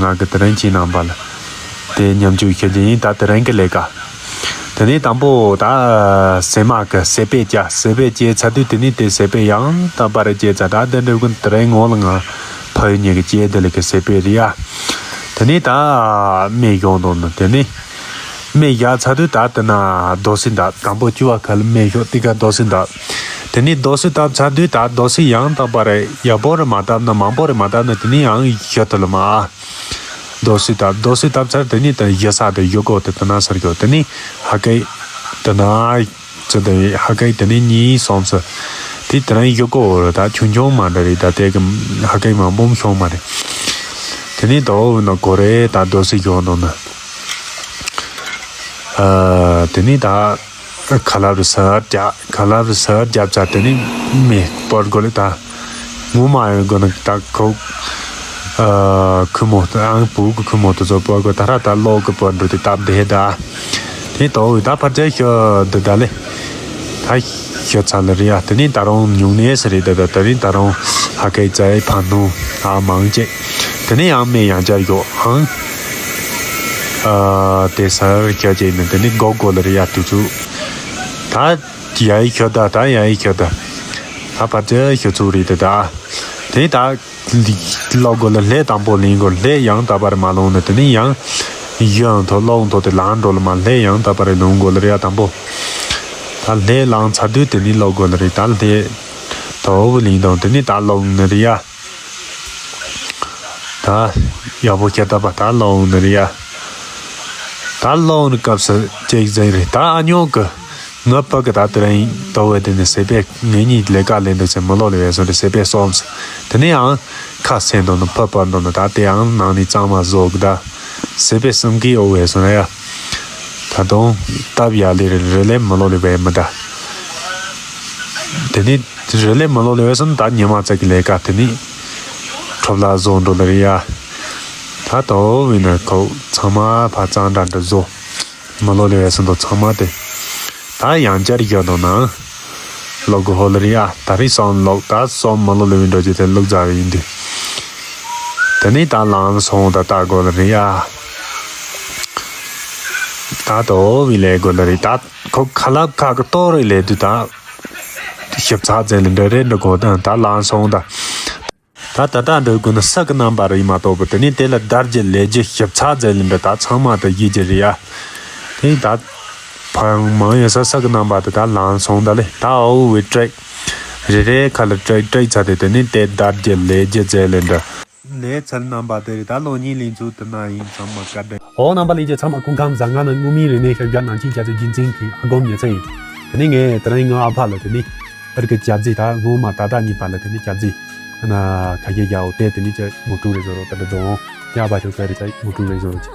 ང་གི་དེ་རིང་ཁྱེད་རྣམ་པ་ལ་དེ་མཉམ་སྤྱོད་ཞུ་རྒྱུ་ཡིན། ད་དེ་རིང་གི་ལས་ཀ་དེ་ནས་དང་པོ་ད་སྲན་མ་གི་སྲད་པས་བཅད། སྲད་པས་བཅད་ཚར་དུས་དེ་ནས་དེ་སྲད་པས་ཡང་དག་པར་བཅད་ཚར། ད་དེ་འདྲ་ཀུན་དེ་རིང་ངོ་ལ་ང་ཕ་ཡུལ་གཉིས་ཀྱི་བཅད་དེ་ལས་ཀི་སྲད་པས་རེད་ཡ། དེ་ནས་ད་སྨན་ཞོག་འདུག་ནི་དེ་ནས། སྨན་བཞག་ཚར་དུས་ད་ལྟ་ན་རྡོ་སི་འདབ་དང་པོ་བཅུ་བ་ཁ་ལ་སྨན་ཞོག་དེ་ག་རྡོ་སི་འདབ། དེ་ནས་རྡོ་སི་བཏབ་ཚར་དུས་ད་རྡོ་སི་ཡང་དག་པ་རེད་ཡག་པོ་རེད་མ་བཏབ་ན་མང་པོ་རེད་མ་བཏབ་ན་དེ་ནས་ཡང་ཞུ་ཐུབ་ལ་མ། རྡོ་སི་བཏབ་རྡོ་སི་བཏབ་ཚར་དེ་ནས་ད་ཞུ་ས་དེ་ཞུ་གོ་དེ་ད་ན་སར་ཞོག་དེ་ནས་ཧ་ཀའི་ད་ན་ཅི་དེ་ཧ་ཀའི་དེ་ནས་གཉིས་སོང་ས་དེ་དེ་རང་ཞུ་གོ་རེད། ད་ཆུང་ཆུང་མ་འདྲ་རེད། ད་དེ་གི་ཧ་ཀའི་མང་པོ་ཤོང་མ་རེད། དེ་ནས་ད་འོ་ན་གོ་རེད། ད་རྡོ་སི་ཞོག་འདུག་ན། ཨ། དེ་ནས་ད་ཁ་ལབ་རི་སར་རྒྱབ། ཁ་ལབ་རི་སར་རྒྱབ་ཚར་དེ་ནས་མེ་སྤོར་དགོས་ལེ་ད། ངོ་མ་ཡོད་དགོས་ན་ད་ཁོ། ཨ། ཁུ་མོ་ཨང་བུ་གི་ཁུ་མོ་དེ་ཚོ་སྤོར་དགོས། ད་ར་ད་ལོག་གི་སྤོར་འགྲོ་དེ་སྟབས་བདེ་ད། དེ་ད་འོ་ད་ཕར་ཆེར་ཤོ་འདི་ད་ལེ། ད་ཤོ་ཚར་ལེ་རེད་ཡ། དེ་ནས་ད་རུང་ཉུང་ནས་ཟེར་རེད། ད་ད་དེ་ནས་ད་རུང་ཧ་ཀའི་རྩའི་ཕ་ནུ་ཨ་མང་ཅེ། དེ་ནས་ཡང་སྨན་ཡང་བསྐྱར་ཞོག་ཨང་། ཨ། དེ་སར་ཤོ་ཅེ་ནི་དེ་ནས་སྒོ་སྒོ་ལེ་རེད་ཡ། དུས་ཚོད་ད་ཡ་ཡི་ཤོ་ད་ད་ཡ་ཡི་ཤོ་ད་ད་ཕར་ཆེར་ཤོ་ཚུགས་རེད་ད། ད་དེ་ད། ལོག་དགོས་ལ་ལྷས་དང་པོ་ལེན་དགོས། ལྷས་ཡང་དག་པར་མ་ལོང་ན་དེ་ནས་ཡང་ཡོན་ཐོ་ལོག་ཐོ་དེ་ལང་འགྲོ་ལ་མ། ལྷས་ཡང་དག་པར་ལོང་དགོས་ལ་རེད་ཡ་དང་པོ། ད་ལྷས་ལང་ཚར་དུས་དེ་ནས་ལོག་དགོས་ལ་རེད། ད་ལྷས་ཐོ་བུ་ལེན་དང་དེ་ནས་ད་ལོང་ནི་རེད་ཡ། ད་ཡག་པོ་ཁྱེར་ད་པ་ད་ལོང་ནི་རེད་ཡ། ད་ལོང་ནི་སྐབས་སུ་ཅེག་ཟེར་རེད། ད་ཨ་ཉོག་གི་ང་ཕ་གི་ད་དེ་རིང་དོ་བས་དེ་ནས་སེ་པས་ངེད་གཉིས་ལས་ཀ་ལས་འདུག་ཚེ་མི་ལོ་ལེ་བས་སོང་རེད། སེ་པས་སོམས་དེ་ནས་ཡང་ཁ་སེང་འདུག་ནི་ཕ་པར་འདུག་ནི་ད་དེ་ཡང་ནང་ནས་གཙང་མ་བཟོ་གི་ད་སེ་པས་སེམས་ཀྱི་ཨོ་བས་སོང་རེད་ཡ། ད་དུང་སྟབས་ཡག་ལེ་རེ་རེ་ལས་མི་ལོ་ལེ་བས་མི་ད་དེ་ནས་རེ་ལས་མི་ལོ་ལེ་བས་སོང་ད་ཉི་མ་ཙག་གི་ལས་ཀ་དེ་ནས་ཁྲོབ་ལ་བཟོ་འགྲོ་ལེ་རེད་ཡ། ད་དོ་བས་ན་ཁོ་ཚང་མ་ཕ་གཙང་འདྲ་འདྲ་བཟོ། མི་ལོ་ལེ་བས་སོང་དོ་ཚང་མ་དེ། ད་ཡང་བསྐྱར་ཡོད་དོ་ན། ལོག་གི་ཧོ་ལེ་རེད་ཡ། ད་རི་སོང་ལོག་ད་སོང་མི་ལོ་ལེ་བས་འགྲོ་རྒྱུ་དེ་ལུག་རྫ་བས་ཡིན་དུས། དེ་ནས་ད་ལང་སོང་ད་ད་དགོས་ལེ་རེད་ཡ། ད་དོ་བས་ལས་དགོས་ལེ་རེད། ད་ཁོ་ཁ་ལབ་ཁ་གི་ཏོ་རེ་ལས་དུས་ད། ཞིབ་ཚགས་ཙེ་ལེ་འདྲ་རེད་འདྲ་དགོས་ད་ད་ལང་སོང་ད། ད་ད་ལྟ་འདྲ་དགོས་ན་ས་གི་རྣམ་པ་རེད་མ་གཏོགས་པ་དེ་ནས་དེ་ལ་བརྡར་རྒྱུ་ལས་རྒྱུ་ཞིབ་ཚགས་ཟེར་ལེ་འདྲ་ད་ཚང་མ་ད་ཡིད་ཀྱི་རེད་ཡ། དེ་ད་ཕ་ཡང་མང་ཡོད་ས་ས་གི་རྣམ་པ་དེ་ད་ལང་སོང་ད་ལེ་ད་ཨོ་བི་ཀྲེག་རེ་རེ་ཁ་ལ་ཀྲེག་ཀྲེག་ཚ་དེ་དེ་ནས་དེ་བརྡར་རྒྱུ་ལས་རྒྱུ་ཟེར་ལེ་འདྲ། ལས་ཚལ་རྣམ་པ་དེ་རེད། ད་ལོ་གཉིས་ལེན་ཚུལ་དེ་ན་ཡིན་ཚང་མ་བཀའ་དྲིན། ཨོ་རྣམ་པ་ལྷན་རྒྱས་ཚང་མ་སྐུ་ཁམས་བཟང་། ང་ནི་དངོས་མིང་རིག་གནས་ཤེས་བྱ་ནང་ཆེན་རྒྱ་མཚོའི་རྒྱུན་འཛིན་གྱི་ཨ་སྒོམ་ཉི་ཚེ་ཡིན། དེ་ནས་ངས་དེ་རིང་ངའི་ཨ་ཕ་ལ་དེ་ནས། ཨར་གི་ཅབ་ཟི་ད་སྔོན་མ་ད་ལྟ་གཉིས་བར་ལ་དེ་ནི་ཅབ་ཟི་ན་ཁ་ཤས་རྒྱའོ་དེ་དེ་ནི་ཅ་མུ་ཀྲུ་རེ་བཟོ་རོ་ད་འདྲ་རྫོང་ཡ་བ་ཤོ་ཀ་རེ་ཅ་མུ་ཀྲུ་རེ་བཟོ་རོ་ཅི།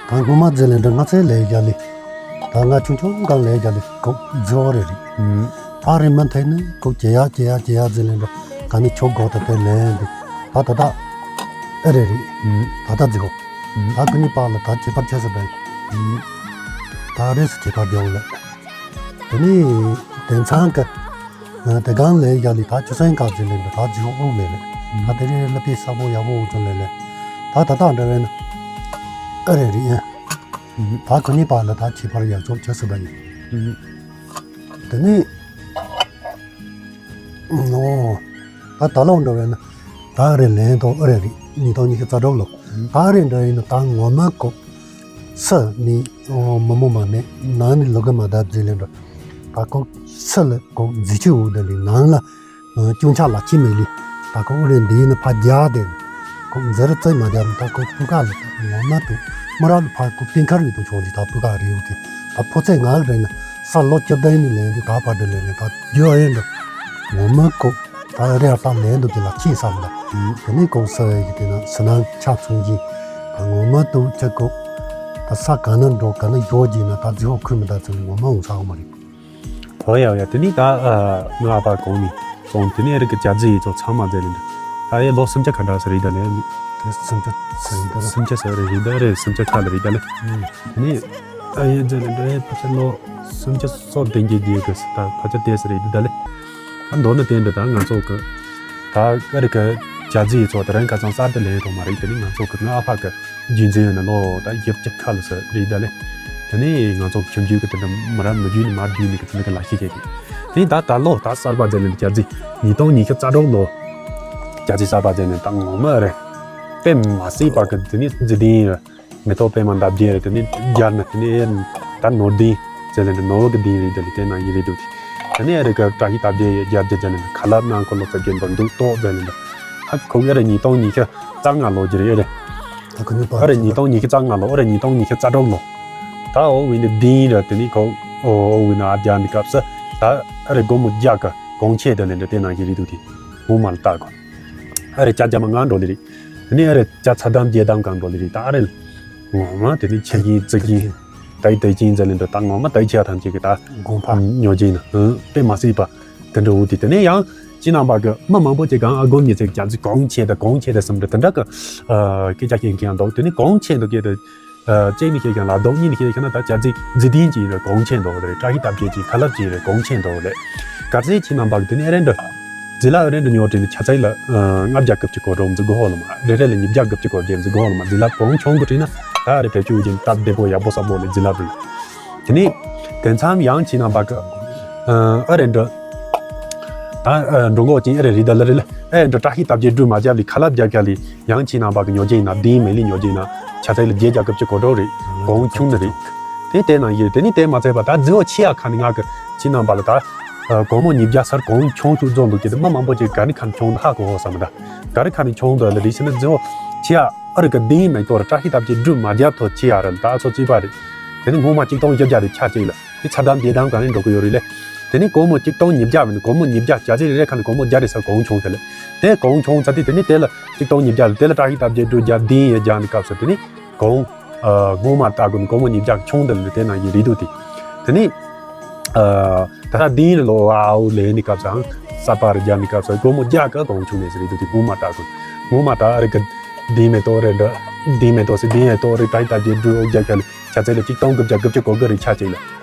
ད་སྔོན་མ་ཟེར་ལེ་འདྲ་ང་ཚེ་ལས་རྒྱ་ལི། ད་ང་ཆུང་ཆུང་གང་ལས་རྒྱ་ལི་གོ་རྫི་བ་རེ་རེད། ཨ་རེ་མ་ཐེ་ནི་གོ་ཅེ་ཡ་ཅེ་ཡ་ཅེ་ཡ་ཟེར་ལེ་འདྲ་ག་ནི་ཆོ་གོ་ད་དེ་ལེ་འདི་ད་ད་ད་ཨ་རེ་རེད། ད་ད་རྫི་གོ་ད་ཀུ་ནི་པ་ལ་ད་ཁྱད་པར་ཆེ་ས་བས། ད་རེས་སུ་ཁྱད་པར་རྒྱ་བོ་ལ། དེ་ནི། དེང་སང་གི་དེ་གང་ལས་ཡག་ལས་ད་ཆུ་སྲིན་ཁ་ཅིག་ལས་འདུག་ད་ཇི་ཧོ་ཨུ་ལས་ལས་ད་དེ་རིང་ལ་པའི་ས་བོ་ཡག་པོ་འུ་ཚོ་ལས་ལས་ད་ད་ད་འདྲ་བས་ན་ཨ་རེ་རེད་ཡིན། ད་ཁོ་གཉིས་བར་ལ་ད་ཁྱད་པར་ཡག་ཅོག་བྱ་སྲིད་པ་ཡིན། དེ་ནས་ཨོ་ད་ད་ལོ་འདྲ་བས་ན་ད་ཨ་རེ་ལན་ཐོག་ཨ་རེ་རེད་ཉིས་སྟོང་ཉི་ཤུ་རྩ་དྲུག་ལོ་ད་ཨ་རེ་འདྲ་ཡིན་ན་ད་ངོ་མ་ཁོ་སི་ནི་མི་མོ་མ་ནས་ནང་ནས་ལོ་གི་མ་བརྡབ་ཟེར་ལེ་འགྲོ། ད་ཁོ་སི་ལ་ཁོ་མཛེས་ཆུ་འུ་དེ་ལི་ནང་ལ་ཅུང་ཆ་ལ་ཁྱི་མེད་ལི། ད་ཁོ་ཨུ་རེ་འདི་ཡིན་ན་ཕ་རྒྱ་དེ་ཁོ་མཛེས་རུ་རྩེ་མ་རྒྱབ་ན་ད་ཁོ་སྤུ་ཁ་ལ་ངོ་མ་དུ་མི་ར་ལ་ཕ་ཁོ་སྟེང་ཁར་བི་དུ་ཆོག་ལི་ད་སྤུ་ཁ་རེའུ་དེ་ད་ཕོ་ཚད་ང་ལ་རེ་ན་ས་ལོ་བཅུ་བདུན་ནི་ལེན་དུ་ད་ཕ་དེ་ལེ་ལེ་ད་རྒྱུ་ཨེ་འགྲོ་ངོ་མ་ཁོ། ད་རེ་ཨ་ལས་འདུག་དེ་ལ་ཅི་བསམ་ད། དེ་ནས་གོང་ས་ཡི་དེ་ན་སི་ནང་ཆ་ཚུང་གི་ད་ངོ་མ་དུ་ཅི་གོ་ད་ས་ག་ན་འགྲོ་ག་ན་ཡོ་གི་ན་ད་ཛི་ཧོ་ཁུ་མི་ད་ཚུང་ངོ་མ་འོང་ས་འོང་མ་རེད། ཧོ་ཡ་ཡ་དེ་ནས་ད་ང་ཨ་ཕ་གོང་ནས་སོང་དེ་ནས་རིག་གི་བྱ་རྫི་ཡི་ཚོ་ཚང་མ་མཛད་ལེ་འདུག་ད་ཡ་ལོ་སུམ་ཅུ་ག་འདྲ་ས་རེད་ད་ལེ། དེ་སུམ་ཅུ་ས་རེད་ད་ལེ། སུམ་ཅུ་ས་རེད་ད་རེད་སུམ་ཅུ་ཁ་ལ་རེད་ད་ལེ། དེ་ནས་ཨ་ཡེ་མཛད་ལེ་འདུག་ཨེ་ཕ་ཆ་ལོ་སུམ་ཅུ་སོ་བདུན་གྱི་རྗེས་གི་ད་ཕ་ཆ་དེ་ས་རེད་ད་ལེ། ད་མདོར་ན་དེ་འདྲ་ད་ང་ཚོ་གི་ད་ཀ་རི་ཀ་རྒྱ་རྫི་ཡི་ཚོ་དེ་རིང་ཁ་སང་གསར་དུ་ལེན་ཐོག་མ་རེད། དེ་ནི་ང་ཚོ་གི་ང་ཨ་ཕ་གི་རྒྱུད་འཛིན་ཡོད་ན་ལོ་ད་བཞི་བཅུ་ཁ་ལ་ས་རེད་ད་ལེ། དེ་ནི་ང་ཚོ་ཁྱིམ་རྒྱུད་གི་དེ་འདྲ་མི་རབས་མི་རྒྱུད་ནི་མ་བསྡུས་ནི་གི་དེ་འདྲ་གི་ལ་ཤི་ཁེ་གི་དེ་ད་ད་ལོ་ད་གསར་པ་མཛད་ལེ་རྒྱ་རྫི་ཉིས་སྟོང་ཉི་ཤུ་རྩ་དྲུག་ལོ་རྒྱ་རྫི་གསར་པ་མཛད་ནི་ད་ངོ་མ་རེད། དཔེ་མ་སྲིད་པ་གི་དེ་ནི་རྫི་ལྡན་ཡོད། མེ་ཏོག་པད་མ་འདབ་བརྒྱད་རེད། དེ་ནས་རྒྱབ་ན་དེ་ནས་ད་ནོར་ལྡིང་ཟེར་ལེ་འདྲ་ནོར་བུ་གི་ལྡིང་རེད་དེ་ལེ་དེ་ནང་བཞིན་རེད་འདུག་དེ་ནས་རེད་ག་བཀྲ་ཤིས་རྟགས་བརྒྱད་ཡོད་རྒྱབ་རྒྱབ་ཟེར་ལེ་འདྲ་ཁ་ལག་ནང་འཁོར་ལོ་རྩ་བརྒྱད་འབུར་འདུག་ཏོག་ཟེར་ལེ་འདྲ་ཧ་ཁོ་གི་ཨ་རེ་ཉིས་སྟོང་ཉི་ཤུ་རྩ་ལྔ་ལོ་གྱི་རེད་ཨ་རེ། ད་ཁོ་ནི་ཨ་རེ་ཉིས་སྟོང་ཉི་ཤུ་རྩ་ལྔ་ལོ་ཨ་རེ་ཉིས་སྟོང་ཉི་ཤུ་རྩ་དྲུག་ལོ། ད་ཨོ་བི་ནི་ལྡིང་རེད་དེ་ནས་ཁོ་ཨོ་ཨོ་བི་ནི་ཨ་རྒྱབ་ནི་སྐབས་སུ་ད་ཨ་རེ་སྒོར་མོ་བརྒྱ་ག་གོང་ཆེ་དེ་ལེ་འདྲ་དེ་ནང་བཞིན་རེད་འདུག་དེ་ངོ་མ་ལ་ལྟ་གོ་ཨ་རེ་ཅ་རྒྱ་མ་ང་འགྲོ་ལེ་རེད། དེ་ནས་ཨ་རེ་ཅ་ཚ་དམ་རྒྱས་དམ་གང་འགྲོ་ལེ་རེད་ད་ཨ་རེ། ངོ་མ་དེ་ནི་ཆེ་གིན་ཙི་གིན་དའི་དའི་ཅིན་ཟེར་ལེ་འདྲ་ད་ངོ་མ་དའི་ཆེ་ཐམས་ཅད་ཀྱི་ད་དགོངས་པ་ཉོ་གིན་ན་ཨང་དཔེ་མ་སྲིད་པ་དེ་འདྲ་འུ་དེ་དེ་ནས་ཡང་ཅི་ནང་པ་གི་མི་མང་པོ་ཅིག་གང་ཨ་སྒོར་ཉི་ཚེ་རྒྱ་རྫི་གོང་ཆེ་དང་གོང་ཆེ་དང་སམ་འདྲ་དེ་འདྲ་གི་སྐད་ཆ་བཤད་མཁན་ཡང་འདུག་དེ་ནི་གོང་ཆེ་འདུག་གི་དེ་གཅིག་ནི་བཤད་མཁན་ལ་འདུག་གཉིས་ནི་བཤད་མཁན་ན་ད་རྒྱ་རྫི་རྫི་ལྡན་ཅིག་ཡིན་རེད་གོང་ཆེ་འདུག་རེད་བཀྲ་ཤིས་རྟགས་བརྒྱད་ཅིག་ཁ་ལབ་ཅིག་ཡིན་རེད་གོང་ཆེ་འདུག་རེད་ག་ཚད་ཅི་ནང་པ་གི་དེ་ནི་ཨེ་རེད་འདྲ། རྫི་ལ་རེ་འདྲ་ཉོ་དྲན་ནས་ཆ་ཚད་ལ་ལྔ་བརྒྱ་སྐབས་ཀྱི་གོ་གྲོང་འཛི་གོ་ཧོ་ལ་མ་རེ་རེ་ལ་ཉིས་བརྒྱ་སྐབས་ཀྱི་གོ་རྒྱན་འཛི་གོ་ཧོ་ལ་མ་རྫི་ལ་གོང་ཆུང་གི་བྲིས་ན་ད་རེ་བེད་སྤྱོད་ཀྱི་སྟབས་བདེ་པོ་ཡག་པོ་བསམ་པོ་ལ་རྫི་ལ་བྲིས། དེ་ནས་དེ་མཚམས་ཡང་ཕྱི་ནང་པ་ཀ་ཨ་རེ་འདྲ་ད་འགྲོ་འགོག་ཅིང་ཨ་རེ་རི་ད་ལ་རི་ལ་ཨེ་འདྲ་བཀྲ་ཤིས་རྟགས་བརྒྱད་སྒྲུབ་མ་བརྒྱབ་ལི་ཁ་ལབ་བརྒྱབ་བརྒྱབ་ལི་ཡང་ཕྱི་ནང་པ་ཀ་ཉོ་རྒྱན་ན་ལྡིང་མེ་ལི་ཉོ་རྒྱན་ན་ཆ་ཚད་ལ་བརྒྱད་བརྒྱ་སྐབས་ཀྱི་གོ་གྲོང་རེད་གོང་ཆུང་ནི་རེད། དེ་དེ་ནང་ཡིན་དེ་ནི་དེ་མ་ཚད་པ་ད་རྫི་བོ་ཆེ་ཡ་ཁ་ནི་ང་ཀ་ཕྱི་ནང་པ་ལ་ད། སྒོར་མོ་ཉིས་བརྒྱ་སར་གོང་ཆུང་ཤོས་རྫོགས་འདུག་གི་དེ་མི་མང་པོ་ཅིག་ག་རི་ཁ་ནས་ཆུང་ཧ་གོ་ཧོ་བསམ་ད། ག་རི་ཁ་ནས་ཆུང་འདུག་ལ་རེ་ཞིག་ནི་རྫི་བོ་ཆེ་ཡ་ཨ་རི་ཀ་ལྡིང་མེ་ཏོག་ར་བཀྲ་ཤིས་རྟགས་བརྒྱད་སྒྲུབ་མ་བརྒྱབ་ཐོག་ཆེ་ཡ་ར་ལ་ད་ཨ་ཚོ་གཅིག་པ་རེད། དེ་ནི་སྔོན་མ་གཅིག་སྟོང་བཞི་བརྒྱ་རེ་ཆ་གཅིག་ལ་དེ་ཚ་དམ་བདེ་དམ་ག་ནས་འགྲོ་གི་ཡོད་རེད་ལེ། དེ་ནི་སྒོར་མོ་གཅིག་སྟོང་ཉིས་བརྒྱ་མིན་ནི་སྒོར་མོ་ཉིས་བརྒྱ་བརྒྱ་ཆ་རེ་རེ་ཁ་ནས་སྒོར་མོ་བརྒྱ་རེ་སར་གོང་ཆུང་ཟེར་ལེ། དེ་གོང་ཆུང་ཚ་དེ་དེ་ནི་དེ་ལ་གཅིག་སྟོང་ཉིས་བརྒྱ་ལ་དེ་ལ་བཀྲ་ཤིས་རྟགས་བརྒྱད་སྒྲུབ་བརྒྱབ་ལྡིང་ཡ་བརྒྱབ་ནི་སྐབས་སུ་དེ་ནི། གོང་། སྔོན་མ་ལྟ་དགོས་ན་སྒོར་མོ་ཉིས་བརྒྱ་ཆུང་དུ་ལུས་དེ་ནང་བཞིན་རེད་འདུག་དེ། དེ་ནི། ད་ལྟ་ལྡིང་རེ་ལོ་ཨའོ་ལེན་ནི་སྐབས་སུའང་ས་པ་རེ་རྒྱག་ནི་སྐབས་སུ་སྒོར་མོ་བརྒྱ་ཀ་གོང་ཆུང་ནས་རེད་འདུག་དེ་སྔོན་མ་ལྟ་དགོས། སྔོན་མ་ད་རེ་ག་ལྡིང་མེ་ཏོག་རེ་འདྲ། ལྡིང་མེ་ཏོག་སི་ལྡིང་མེ་ཏོག་རེ་ཏའི་ད་རྒྱས་འགྲོ་རྒྱག་ཁ་ལ་ཆ་ཚད་ལ་གཅིག་སྟོང་དགུ་བརྒྱ་དགུ་བཅུ་གོ་དགུ་རེ་ཆ་གཅིག་ལ།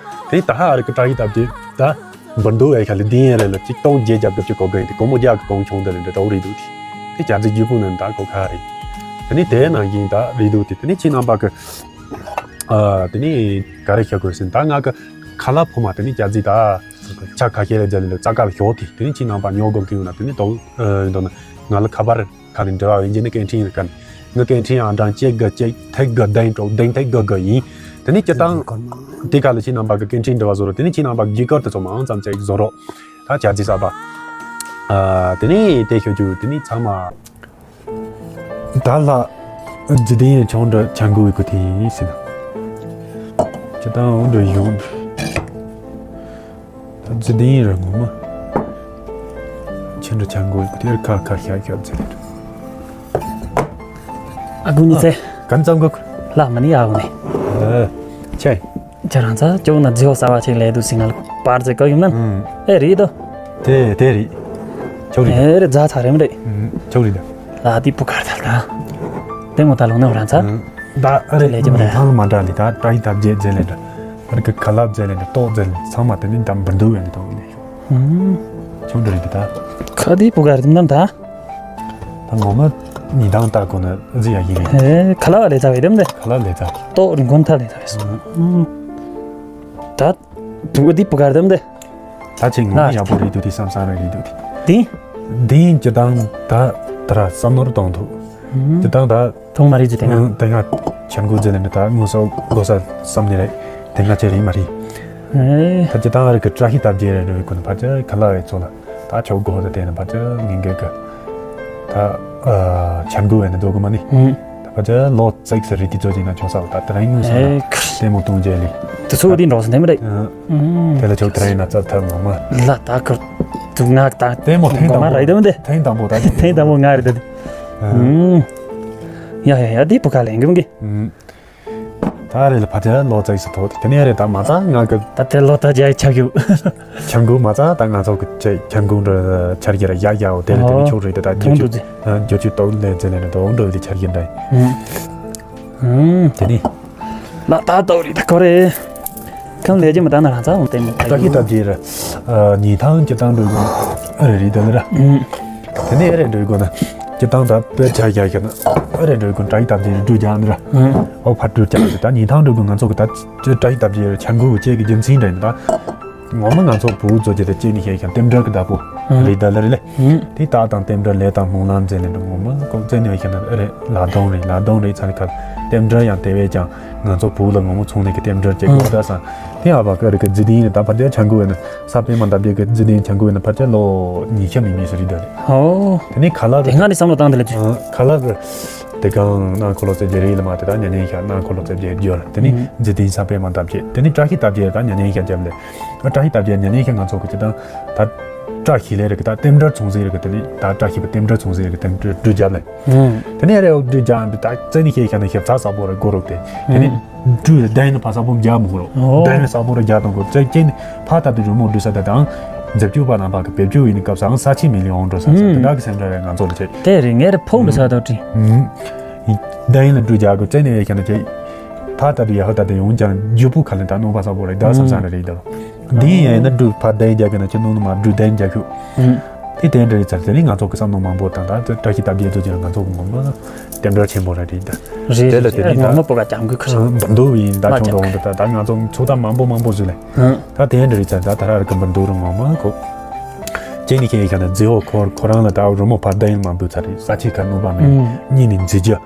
དེ་ནི་ད་ཧ་རེ་ག་ཏའི་ད་རྒྱས་ད། འབུར་འདུག་ཨེ་ཁ་ལི་ལྡིང་ཡེ་རེ་ལ་གཅིག་སྟོང་བརྒྱད་བརྒྱ་དགུ་བཅུ་གོ་དགུ་ཡིན་ཏེ་གོང་མོ་རྒྱ་གི་གོང་ཆུང་དེ་ལས་འདྲ་དོག་རེད་འདུག་དེ། དེ་རྒྱ་རྫི་རྒྱུ་སྤུ་ནི་ད་གོ་ཁ་རེད། དེ་ནི་དེ་ནང་བཞིན་ད་རེད་འདུག་དེ་དེ་ནི་ཕྱི་ནང་པ་གི་ཨ་དེ་ནི་ག་རེ་བཤད་དགོས་ཟིན་ད་ང་གི་ཁ་ལག་ཕོ་མ་དེ་ནི་རྒྱ་རྫི་ད་ཆ་ཁ་ཤས་ལས་རྒྱ་ལས་ལ་རྩ་ཁ་ལ་ཞོག་དེ་དེ་ནི་ཕྱི་ནང་པ་ཉོ་དགོས་ཀྱི་ཡོད་ན་དེ་ནི་དོག་འདུག་ན་ང་ལ་ཁ་པར། ག་ནས་འབྲེལ་བ་ཡོད་ཀྱི་ནི་སྐད་འཕྲིན་ཡིན་ག་ནི་ངའི་སྐད་འཕྲིན་ཨང་གྲངས་གཅིག་དགུ་གཅིག་ཐིག་དགུ་བདུན་དྲུག་བདུན་ཐིག་དགུ་དགུ་ཡིན། དེ་ནི་སྤྱིར་བཏང་དེ་ག་ལ་ཕྱི་ནང་པ་གི་སྐད་འཕྲིན་འབྲེལ་བ་བཟོ་རོགས། དེ་ནི་ཕྱི་ནང་པ་གི་རྒྱུད་སྐར་དེ་ཚོ་མང་ཙམ་ཅིག་བཟོ་རོགས། ད་རྒྱ་རྫི་གསར་པ། ཨ་དེ་ནི་དེ་ཤོད་རྒྱུ་དེ་ནི་ཚང་མ། ད་ལྷ་རྫི་ལྡིང་ཡང་ཆུང་འདྲ་ཆང་གོ་བའི་གོ་དེ་ཡིན་ཟེར་ན། སྤྱིར་བཏང་འོ་འདྲ་ཡོང་། ད་རྫི་ལྡིང་ར་ངོ་མ། ཆེ་འགྲོ་ཆང་གོ་ཡི་དེར་ཁ་ཁ་ཤག་ཤག་ཟེར་རེད། ཨ་ཁུ་ཉི་ཚེ། གན་ཙམ་གོ། ལ་མ་ནི་ཡག་ནི། ཨ། ཆེ། ཁྱེད་རང་ཚ་ཅོག་ན་རྫི་བོ་ཟ་བ་ཅིག་ལས་དུ་སི་ང་ལ་པར་ཙེ་གོ་ཡོང་ན། ཨེ་རེད་དོ། དེ་དེ་རེད། ཅོག་རེད། ཨེ་རེད་རྫ་ཚ་རེམ་རེད། ཅོག་རེད། ལ་དེ་པུ་གར་ཐལ་ད། དེ་མོ་ད་ལོ་ནི་རང་ཚ། ད་ཨ་རེད་ལས་ཀྱི་མ་རེད། ཐང་མ་འདྲ་ལི་ད་ཏྲ་ཡི་ད་བརྗེད་རྫས་ལས་འདྲ། ཨ་རེད་ཀ་ཁ་ལབ་རྫས་ལས་འདྲ་ཏོག་རྫས་ལས་ཚང་མ་དེ་ནི་ད་འབུར་འདུག་ཡོད་ནི་ཏོག་ནི། ཨུམ། ཆུང་འདྲ་རེད་འདུག་ད། ཁ་དེ་བུ་ག་རེ་འདམ་ད། ད་ངོ་མ་ཉི་ཐང་ལྟ་དགོས་ན་རྫི་ཡ་ཡིན་རེད། ཨེ་ཁ་ལག་ལས་ཚ་བའི་དམ་དེ། ཁ་ལག་ལས་ཚ། ཏོག་རིན་གོང་ཐ་ལས་ཚ་བས་སོ། ཨུམ། ད་དུ་དེ་བུ་ག་རེ་འདམ་དེ། ད་ཅིག་ངོ་མ་ཡག་པོ་རེད་འདུག་དེ་བསམ་བསམ་རེད་རེད་འདུག་དེ། དེ། དེ་ཡིན་སྤྱི་བཏང་ད་ད་ར་བསམ་ནོར་གཏོང་ཐུབ། ཨུམ། སྤྱི་བཏང་ད། ཐོག་མ་རེད་ཅེས་དེ་སྔ། ཨང་། དེ་སྔ་ཆན་གོ་ཟེར་ནས་ད་དངོས་སུ་གོ་ས་བསམ་ནས་རེད། དེ་སྔ་ཆེ་རེད་མ་རེད། ཨེ། ད་སྤྱི་བཏང་ཨ་རི་གི་བཀྲ་ཤིས་རྟ་བརྒྱད་རེད་འགྲོ་བའི་གོ་ན་ཕལ་ཆེར་ཁ་ལག་བའི་ཚོ་ལ་ད་ཆོག་གོ་ས་དེ་ནི་ཕལ་ཆེར་ངན་གི་གི་ད་ཨ་ཆན་གོ་བས་ནི་འགྲོ་གི་མ་ནི། ཨང་། ད་ཕལ་ཆེར་ལོ་ཙིག་ཟེར་རེད་དེ་ཚོ་ཅིག་ན་ཆོག་ས་ད་དེ་རིང་དངོས་སུ་ཨེ་ལྟད་མོ་གཏོང་རྒྱུ་ལི། དེ་ཚོ་དེ་འགྲོ་ས་དེ་མ་རེད། ཨང་། ཨང་། དེ་ལ་ཆོག་དེ་རིང་ན་རྩ་ཐབས་ངོ་མ། ལ་ད་གི་དུ་ང་ད། ལྟད་མོ་ཐེངས་དང་པོ་ངོ་མ་རེད་དམ་དེ། ཐེངས་དང་པོ་ད་ཐེངས་དང་པོ་ང་རེད་དེ། ཨང་། ཡ་ཡ་ཡ་དེ་བུ་ག་ལེན་གི་མི་གི། ཨང་། ད་རེད་ལ་ཕ་དེ་ལོ་ཙིག་སུ་ཐོག་དེ་ནས་རེད་ད་མ་ཙ་ང་གི། ད་དེ་ལོ་ད་རྒྱ་ཆ་གི། ཆང་གུ་མ་ཙ་ད་ང་ཚོ་གི་ཆ་ཆང་གུ་འདྲ་ཆར་གྱི་ར་ཡ་ཡའོ་དེ་ལ་དེ་ནི་ཆོག་རེད་ད་ད་ཐུང་འགྱུར་དུ་ཅི། ཨ་འགྱུར་ཅུ་ཏོག་ལས་ཙེ་ལས་ནི་དོ་འགྲོ་དེ་ཆར་གྱི་འདྲ། ཨང་། ཨང་། དེ་ནི། ལ་ད་ཏོག་རེད་ད་ཁོ་རེ། ཁང་ལས་ཀྱི་མི་ད་ན་རང་ཚ་འོང་ལྟད་མོ་ད་ཀི་ད་རྗེས་ར། ཉི་ཐང་ཅི་བཏང་འགྲོ་དགོས་ཨ་རེ་རེད་ད་ལ་ར། ཨང་། དེ་ནས་ཨ་རེ་འགྲོ་དགོས་ན། ཅི་བཏང་ད་དཔེ་ཆ་རྒྱག་ཤེ་ན་ཨ་རེ་འགྲོ་དགོས་བཀྲ་ཤིས་རྟ་བརྒྱད་འགྲོ་རྒྱག་ནི་ར། ཨང་། ཨོ་ཕར་འགྲོ་རྒྱག་ཟེར་ད་ཉི་ཐང་འགྲོ་དགོས་ང་ཚོ་གི་ད་བཀྲ་ཤིས་རྟ་བརྒྱད་ཆ་འགུལ་བཅས་ཀྱི་རྒྱུ་མཚན་འདྲ་ཡིན་ད། ངོ་མ་ང་ཚོ་བུ་ཚོ་ཅི་ད་ཅི་ནི་ཤེས་ཤེ་རྟེན་འབྲེལ་གི་བདག་པོ་ཨང་། རེད་ད་ལ་རེད་ལེ། ཨང་། དེ་ལྟ་དང་རྟེན་འབྲེལ་ལས་དང་སྨོན་ལམ་མཛད་ནས་འགྲོ་ངོ་མ་ལྐོག་བཙན་ནས་ཤེས་ན་ཨ་རེ་ལ་དོང་རེད་ལ་དོང་རེད་ཚ་ནི་ཁ་རྟེན་འབྲེལ་ཡང་དེ་བས་ཀྱང་ང་ཚོ་བུ་ལ་ངོ་མ་ཚོང་ལས་ཀྱི་རྟེན་འབྲེལ་བྱེད་དགོས་ད་སང་དེ་ཨ་བ་ཀ་རི་ཀ་འཛི་དིན་ནི་ད་ཕར་དེ་ཆང་གོ་ཡོད་ན་ས་པད་མ་འདབ་རྒྱས་ཀྱི་འཛི་དིན་ཆང་གོ་ཡོད་ན་ཕར་དེ་ལོ་ཉི་ཤུ་མི་མི་སུ་རི་ད་རེད། ཨོ། དེ་ནི་ཁ་ལག་དེ་རེད། སྔ་ནས་བསམ་བློ་བཏང་དེ་ལ་ཅི། ཨ་ཁ་ལག་གི་དེ་གང་ནང་འཁོར་ལོ་རྩེ་རྒྱལ་རིགས་ལ་མ་དེ་ད་ཉ་ཉན་ཤ་ནང་འཁོར་ལོ་རྩེ་རྒྱལ་རྒྱུ་ལ་དེ་ནི་ཨང་། འཛི་དིན་ས་པད་མ་འདབ་རྒྱས་དེ་ནི་བཀྲ་ཤིས་རྟ་བརྒྱད་ད་ཉ་ཉན་ཤ་རྒྱབ་ལས། ཨ་བཀྲ་ཤིས་རྟ་བརྒྱད་ཉ་ཉན་ཤ་ང་ཚོ་གི་ཅི་ད་ད་བཀྲ་ཤིས་ལས་རིགས་ད་རྟེན་འབྲེལ་ཚོང་ཟིན་རིགས་དེ་ནི་ད་བཀྲ་ཤིས་པ་རྟེན་འབྲེལ་ཚོང་ཟིན་རིགས་དེ་འགྲུལ་རྒྱབ་ལས། ཨང་། དེ་ནས་རེ་འོ་འགྲུལ་རྒྱབ་པའི་ད་རྩེ་ནི་ཤེས་ཤ་ནི་ཤེས་ཚ་ས་པོ་རེ་སྒོ་རུ་དེ་དེ་ནི་ཨང་། འགྲུལ་ལྡན་ནི་ཕ་ས་པོ་རྒྱབ་མོ་རོ་ཨོ། ལྡན་ནི་ས་པོ་རེ་རྒྱབ་དང་གོ་རྩེ་ཀྱེ་ནི་ཕ་ད་དུ་རུ་མོ་འགྲུལ་ས་ད་དང་། འཛེབ་ཅུ་པ་ནང་པ་གི་བེབ་ཅུ་ཡིན་ནི་སྐབས་སང་ས་ཆི་མི་ལི་འོང་འགྲོ་ས་ས་དེ་ཨང་འདྲ་གི་སེམས་འདྲ་རེ་ང་ཚོ་ལ་བྱེད། དེ་རེད་ངས་རེ་ཕོག་འགྲོ་ས་ད་དྲི། ཨང་། ལྡན་ལ་འགྲུལ་རྒྱབ་གི་རྩེ་ནི་ཡེ་ཤ་ནི་ཅེ། ཕ་ད་དུ་ཡ་ཧོ་ད་དུ་ཡོང་ཀྱང་རྒྱུ་པུ་ཁ་ལེན་ད་ནོ་པ་ས་པོ་རེ་ད་བསམ་ས་རེ་རེད་ད། འདི་ཡིན་ཡང་ན་འགྲུལ་ཕ་ལྡན་རྒྱག་གི་ན་ཁྱེད་ནོ་ནོ་མ་འགྲུལ་ལྡན་རྒྱག་ཤུ། ཨང་། དེ་དེ་འདྲ་ཡིན་ཙང་དེ་ནི་ང་ཚོ་གི་བསམ་བློ་མང་པོ་དང་ད་བཀྲ་ཤིས་རྟ་བརྒྱད་ཚོ་ཅིག་ང་ཚོ་གི་ངོ་མ་རྟེན་འབྲེལ་ཆེན་པོ་རེ་རེད་ད། རེད་དེ་ལ་དེ་རེད་ནི་ད་ངོ་མ་པོ་ག་ཀྱང་གི་ཁུ་སོ། འབུམ་རྡོ་ཡིན་ད་ཁྱོད་འགྲོ་འོང་ད་ད་ང་ཚོ་ཚོགས་ད་མང་པོ་མང་པོ་ཟིག་ལས། ཨང་། ད་དེ་འདྲ་རེད་ཙང་ད་ད་ར་རི་ཀ་འབུམ་རྡོ་རུ་ངོ་མ་གོ་ཅེ་ནི་ཁྱེད་ཡིན་ཁ་ན་རྫི་ཧོ་ཁོ་ཁོ་རང་ལ་ད་རི་མོ་ཕར་ལྡན་ཡིན་མ་འབུད་ཚར་རེད་ས་ཆི་ཁ་ནོ་པ་མེད་ཨང་། གཉིས་ནི་འཛི་རྒྱུ།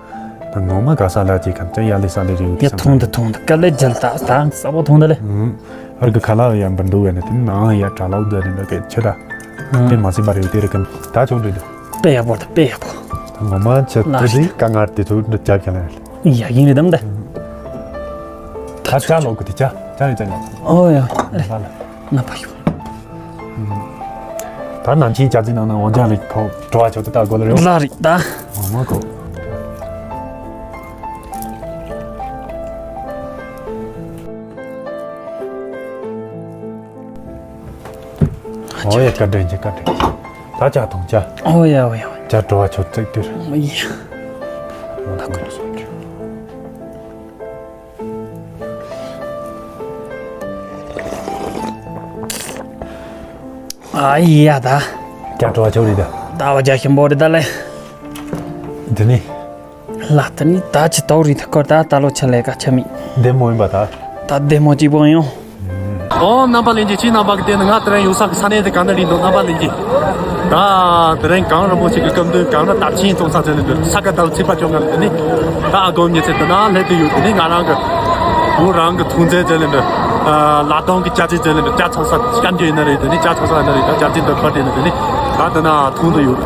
ད་ངོ་མ་ག་ས་ལ་ཅིག་གམ་ཅི་ཡ་ལི་ས་ལི་རིའུ་ཡ་ཐུང་དུ་ཐུང་དུ་དཀའ་ལས་རྒྱལ་ད་ད་ས་བོ་ཐུང་དུ་ལེ། ཨ་རི་གི་ཁ་ལག་ཡ་འབུར་འདུག་བས་ན་དེ་ནང་ཡ་གྲ་ལོག་བསྡད་ནི་འདྲ་སྐད་ཆེ་ད། དེ་མ་སྲིད་པ་རེད་དེ་རི་གམ་ད་ཆུང་དུ་འདུག་དཔེ་ཡག་པོ་ད་དཔེ་ཡག་པོ། ད་ངོ་མ་ཆེ་ལ་དེ་རི་དཀའ་ངལ་དེ་ཚོ་འདྲ་རྒྱབ་ཀྱང་ལེ། ཡ་ཡིན་རེད་དམ་ད། ད་ཅ་ལོག་གི་དེ་ཅ་ཅ་ནི་ཅ་ནི། ཨོ་ཡ། ལ་ལ། ན་པ་ཡོ། ད་ནང་ཆེན་ཅ་རྩི་ནང་ན་འོ་ཅག་ལ་ཕོ་བྲོ་བ་ཆོག་ཏུ་ལྟ་དགོས་ལ་རེད། ལ་རེད་ད། འོ་མ་གོ། འོ་ཡ་བཀའ་དྲིན་ཆེ་བཀའ་དྲིན་ཆེ། ད་ཅ་དང་ཅ། འོ་ཡ་འོ་ཡ་འོ་ཡ། ཅ་བྲོ་བ་ཆོག་ཙིག་ཏུ་རེད། འོ་ཡ། ད་གོ་ལ་སོང་ཆོག་ཨ་ཡ་ད། ཀྱང་བྲོ་བ་ཆོག་རེད་ད། ད་བ་རྒྱ་ཞིམ་པོ་རེད་ད་ལེ། འདི་ནི། ལ་ད་ནི་ད་ཅི་ཏོག་རེད་ད་ཁོ་ད་ད་ལོ་ཆ་ལས་ཀ་ཆ་མི། བདེ་མོ་ཡིན་པ་ད། ད་བདེ་མོ་གཅིག་པོ་ཡོང་། ཨོ་རྣམ་པ་ལྷན་རྒྱས་ཁྱེད་རྣམ་པ་གི་དེ་ནི་ང་དེ་རིང་ཡོད་ས་གི་ས་གནས་དེ་གང་ན་རེད་འདུག་རྣམ་པ་ལྷན་རྒྱས། ད་དེ་རིང་གངས་རིན་པོ་ཆེ་གི་སྐུ་མདུན་གངས་རི་དར་ཆེན་ཚོགས་ས་ཚེ་ནི་འདུག་ས་ག་ཟླ་བ་ཚེས་པ་བཅོ་ལྔ་ལ་དེ་ནི་ད་ཨ་སྒོམ་ཉི་ཚེ་དེ་ན་སླེབས་དུ་ཡོད། དེ་ནི་ང་རང་གི་བུ་རང་གི་ཐུགས་འཚེ་ཚེ་ནི་འདུག་ལ་དོང་གི་ཅ་ཆས་ཚེ་ནི་འདུག་ཅ་ཚོགས་ས་སྐམ་རྒྱུ་ཡིན་ན་རེད། དེ་ནི་ཅ་ཚོགས་ས་ཡིན་ན་རེད། ད་ཅ་ཆས་འདི་ཕར་དེ་ནི་དེ་ནི་ད་དེ་ན་ཐུང་དུ་ཡོད།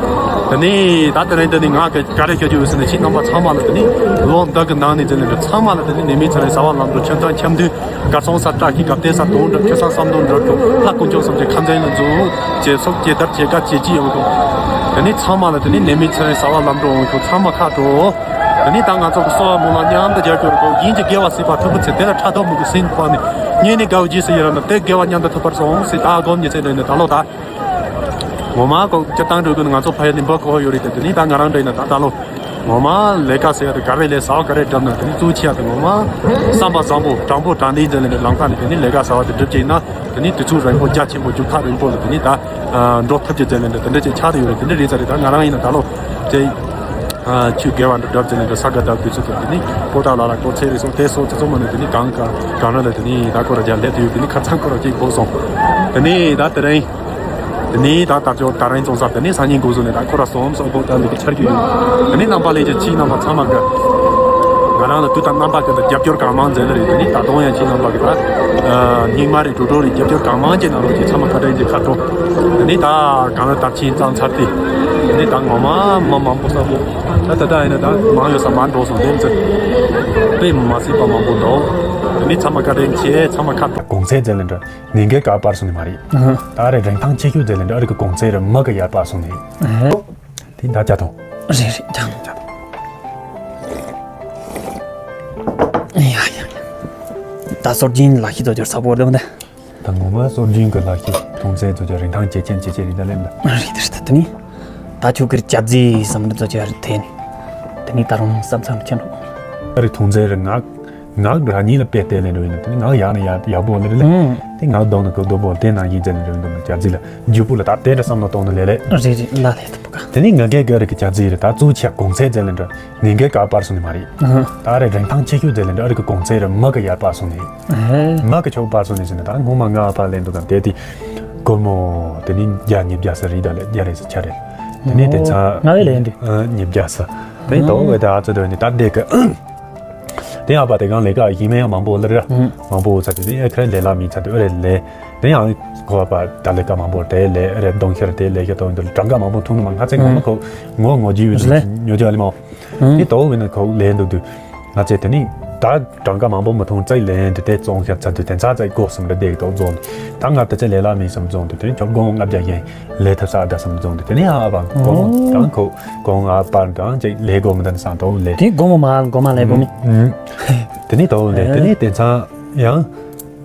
དེ་ནི་ད་དེ་རིང་དེ་ནི་ང་གི་ག་རེ་བྱ་རྒྱུ་ཡོད་ཟེར་ན་ཁྱེད་རྣམ་པ་ཚང་མ་ལ་དེ་ནི་ལོ་འདི་གི་ནང་ནས་ཚེ་ནི་འདུག་ཚང་མ་ལ་དེ་ནི་ནད་མེད་ཚེ་རིང་བྱ་བ་ལམ་འགྲོ་ཁྱོད་དང་འཆམ་མཐུན། གར་སོང་ས་བཀྲ་ཤིས་གབ་བསྟན་ས་དོན་འགྲུབ་ཁྱོད་སང་བསམ་དོན་འགྲུབ་ཐུབ་ལྷ་དཀོན་མཆོག་གསུམ་གྱི་ཁ་འཛིན་ལ་འཛུམ་ཇེ་སོགས་ཇེ་དར་ཇེ་དགའ་ཇེ་སྐྱིད་ཡོང་ཐུབ། དེ་ནས་ཚང་མ་ལ་དེ་ནས་ནད་མེད་ཚེ་རིང་བྱ་བ་ལམ་འགྲོ་འོང་ཁྱོད་ཚང་མ་ཁ་དྲོ། དེ་ནས་ད་ང་ཚོ་གི་གསོལ་བ་སྨོན་ལམ་མཉམ་དུ་རྒྱག་རྒྱུ་རེད་གོ། ཡིན་གྱི་དགེ་བ་སྲིད་པ་ཐུབ་པ་ཚེ་དེ་ལ་ཕྲག་དོག་མོས་གུས་སེམས་སྤངས་ནས་ཉེ་གནས་དགའ་བའི་རྗེས་སུ་ཡི་རང་ན་དེ་དགེ་བ་མཉམ་དུ་ཐོབ་པར་སོང་ཟེར་ད་སྒོམ་ཉི་ཚེ་འདྲེན་ནས་ད་ལོ་ད། ངོ་མ་ཀོ་སྤྱིར་བཏང་འགྲོ་དགོས་ན་ང་ཚོ་ཕ་ཡུལ་ནས་འབུ་ཁོ་ཡོད་རེད་དེ་དེ་ནས་ད་ང་རང་འདྲ་ཡིན་ན་ད་ད་ལོ། ངོ་མ་ལས་ཀ་ཟེར་ཡ་དེ་ག་རེ་ལས་ཟ་བ་ག་རེ་བསྒྲུབ་ན་དེ་ནི་གཙོ་ཆེ་ཡ་དེ་ངོ་མ་བསམ་པ་བཟང་པོ་དྲང་པོ་དྲང་བདེན་ཟེར་ནས་ལམ་ཁ་ནས་དེ་ནི་ལས་ཀ་ཟ་བ་དེ་སྒྲུབ་ཅིག་ན་ དེ་ནས་དུས་ཚོད་རིང་པོ་རྒྱ་ཆེན་པོ་རྒྱུག་ཐག་རིང་པོ་ལ་དེ་ནས་ད་འགྲོ་ཐུབ་ཀྱི་ཟེར་ནས་འདྲ་དེ་འདྲ་ཅིག་ཆགས་བསྡད་ཡོད་རེད། དེ་འདྲ་རེད་ཟེར་རེད། ད་ང་རང་ཡིན་ན་ད་ལོ་དེ་ཆུ་རྒལ་བ་འདྲ་འདྲ་ཟེར་ནས་འདྲ་ས་ག་ད་དུས་ཚོད་དེ་དེ་ནས་པོ་ཏཱ་ལ་ལ་སྐོར་ཚེ་རེ་སོང་དེ་སོང་ཚེ་སོང་མ་ནས་དེ་ནས་གང་ག་གང་ར་ལ་དེ་ནས་ད་ཁོ་ར་རྒྱ་ལས་དེ་ཡོད། དེ་ནས་ཁ་ཚང་ཁོ་ར་ཅིག་བོ་སོང་། དེ་ནས་ད་དེ་རིང་དེ་ནས་ད་ད་ཅོ་ད་རིང་བཙོང་ས་དེ་ནས་སང་ཉིན་འགོ་བཟུང་ནས་ད་ཁོ་ར་སོང་སོང་བོ་ད་འདི་གི་ཆར་གྱི་ཡོད། དེ་ནས་རྣམ་པ་ལས་ཀྱི་ཕྱི་རྣམ་པ་ཚང་མ་གི་ང་རང་ལ་དུས་དང་རྣམ་པ་གི་ད་རྒྱབ་སྐྱོར་གང་མང་མཛད་ནི་རེད། དེ་ནས་ད་དུང་ཡང་ཕྱི་རྣམ་པ་གི་ད་སྙིགས་མ་རེད་འགྲོ་འགྲོ་རེད་རྒྱབ་སྐྱོར་གང་མང་བྱས་གནང་རོགས་ཀྱི་ཚང་མ་ཁ་བྲལ་གྱི་ཁ་དྲོ། དེ་ནས་ད་གང་ལ་ད་ཕྱིན་ཙང་ཚར་ཏེ་དེ་ནས་ད་ངོ་མ་མ་མང་པོ་ས་པོ་ད་ད་ད་ཡིན་ན་ད་མང་ཡོད་ས་མ་འགྲོ་སོང་དེ་ཚོ་དཔེ་མ་སྲིད་པ་མང་པོ་འདུག་དེ་ནས་ཚང་མ་ཁ་བྲལ་གྱི་ཚང་མ་ཁ་དྲོ། གོང་ཚད་ཟེར་ལེ་འདྲ། ཉིན་འགའི་བཀའ་སྤར་སོང་ནི་མ་རེད། ཨ་ཧ། ད་རེས་རིན་ཐང་ཆེ་ཤོས་ཟེར་ལེ་འདྲ་ཨ་རི་གི་གོང་ཚད་རེད་མི་གི་ཡར་སྤར་སོང་ནི། ཨ་ཧ། དེ་ད་ཅག་དང་། རེད་རེད་ཅག་དང་ཅག་དང་། ཡ་ཡ་ཡ། ད་སྲོལ་རྒྱུན་ལག་ཤེས་དོ་ཅོར་ས་པོ་རེད་མོ་ད། ད་ངོ་མ་སྲོལ་རྒྱུན་གི་ལག་ཤེས་མཐོང་ཚད་དོ་ཅོར་རིན་ཐང་ཇེ་ཆེན་ཇེ་ཆེ་རེད་ད་ལེ་འདྲ། རེད་རེད་ད་དེ་ནི། ད་ཆོ་གིར་ཅབ་ཛི་བསམ་འདྲ་དོ་ཅོར་དེ་ནི། དེ་ནི་ད་རུང་བསམ་བསམ་ཁྱེད་འགྲོ། ཨ་རི་མཐོང་ཚད་རེད་ངག་ངག་ར་ཉིད་ལ་དཔེ་བལྟས་ལེ་འགྲོ་ཡིན་ན་དེ་ནི་ངག་ཡག་ནི་ཡག་ཡག་པོ་ལེ་རེད་ལེ། ཨང་། དེ་ངག་གདོང་ནི་གོ་གདོང་པོ་དེ་ནང་བཞིན་བྱས་ནས་འགྲོ་ཡིན་འདུག་ན་རྒྱ་རྫི་ལ་རྒྱུ་སྤུ་ལ་ད་དེ་འདྲ་བསམ་བློ་གཏོང་ནི་ལེ་ལེ། རེད་རེད་ལ་ལེ་ཐུབ་པ་ག་དེ་ནི་ང་གའི་ག་རི་གི་རྒྱ་རྫི་རེད་ད་གཙོ་ཆེ་གོང་ཚད་བྱས་ལེ་འགྲོ་ངེད་གའི་ག་པར་སོང་ནི་མ་རེད། ཨང་། ད་རེ་རིན་ཐང་ཆེ་ཤོས་བྱས་ལེ་འགྲོ་ཨ་རི་གི་གོང་ཚད་རེད་མི་གི་ཡར་པར་སོང་ནི། ཨེ། མི་གི་ཆོག་པར་སོང་ནི་ཟེར་ན་ད་སྔོན་མ་ང་ཨ་ཕ་ལེན་འདུག་གམ་དེ་དེ་སྒོར་མོ་དེ་ནི་བརྒྱ་ཉིས་བརྒྱ་ས་རེད་ད་ལེ་བརྒྱ་རེད་ས་ཆ་རེད། དེ་ནི་དེ་ཚ་ང་བས་ལེན་འདི་ཉིས་བརྒྱ་ས་དེ་ནི་དོ་བས་ད་ཨ་ཚོ་དོ་ནི་ད་འདེ་གི་དེ་ཨ་ཕ་དེ་གང་ལས་ཀ་ཡིན་མེད་མང་པོ་ལ་ར་མང་པོ་ཚ་དེ་དེ་ཨེ་ཁ་ལས་ལ་མི་ཚ་དེ་ཨེ་རེད་ལས་དེ་ཡང་གོ་བ་ད་ལས་ཀ་མང་པོ་དེ་ལས་ཨེ་རེད་གདོང་ཤར་དེ་ལས་ཀ་དོ་འདི་གྲངས་ཀ་མང་པོ་ཐུང་ནི་མ་ང་ཚེ་ངོ་མ་གོ་ངོ་ངོ་རྒྱུས་ཡོད་ལེ་ཉོ་རྒྱུ་ཨ་ལི་མོ། དེ་དོ་བས་ན་ཁོ་ལས་འདུག་དུས་ང་ཚེ་དེ་ནི་ད་གྲངས་ཀ་མང་པོ་མ་ཐུང་ཚེ་ལས་དེ་དེ་བཙོང་ཤར་ཚ་དུས་དེ་ཚ་ཚ་གོ་སུམ་རེ་དེ་གི་དོ་བཙོང་དུས་ད་ང་དེ་ཚེ་ལས་ལ་མི་སུམ་བཙོང་དུས་དེ་ནི་ཁྱོད་སྒོར་མོ་ལྔ་བརྒྱ་ཡན་ལས་ཐབས་ས་ད་སུམ་བཙོང་དུས་དེ་ནི་ཨ་བ་སྒོར་མོ་ད་ཁོ་སྒོར་མོ་ཨ་པར་ད་ཅེ་ལས་སྒོར་མོ་ད་ནི་སང་དོ་ལས། དེ་སྒོར་མོ་མ་སྒོར་མ་ལས་སྒོར་མི། དེ་ནི་དོ་ལས་དེ་ནི་དེ་ཚ་ཡང་།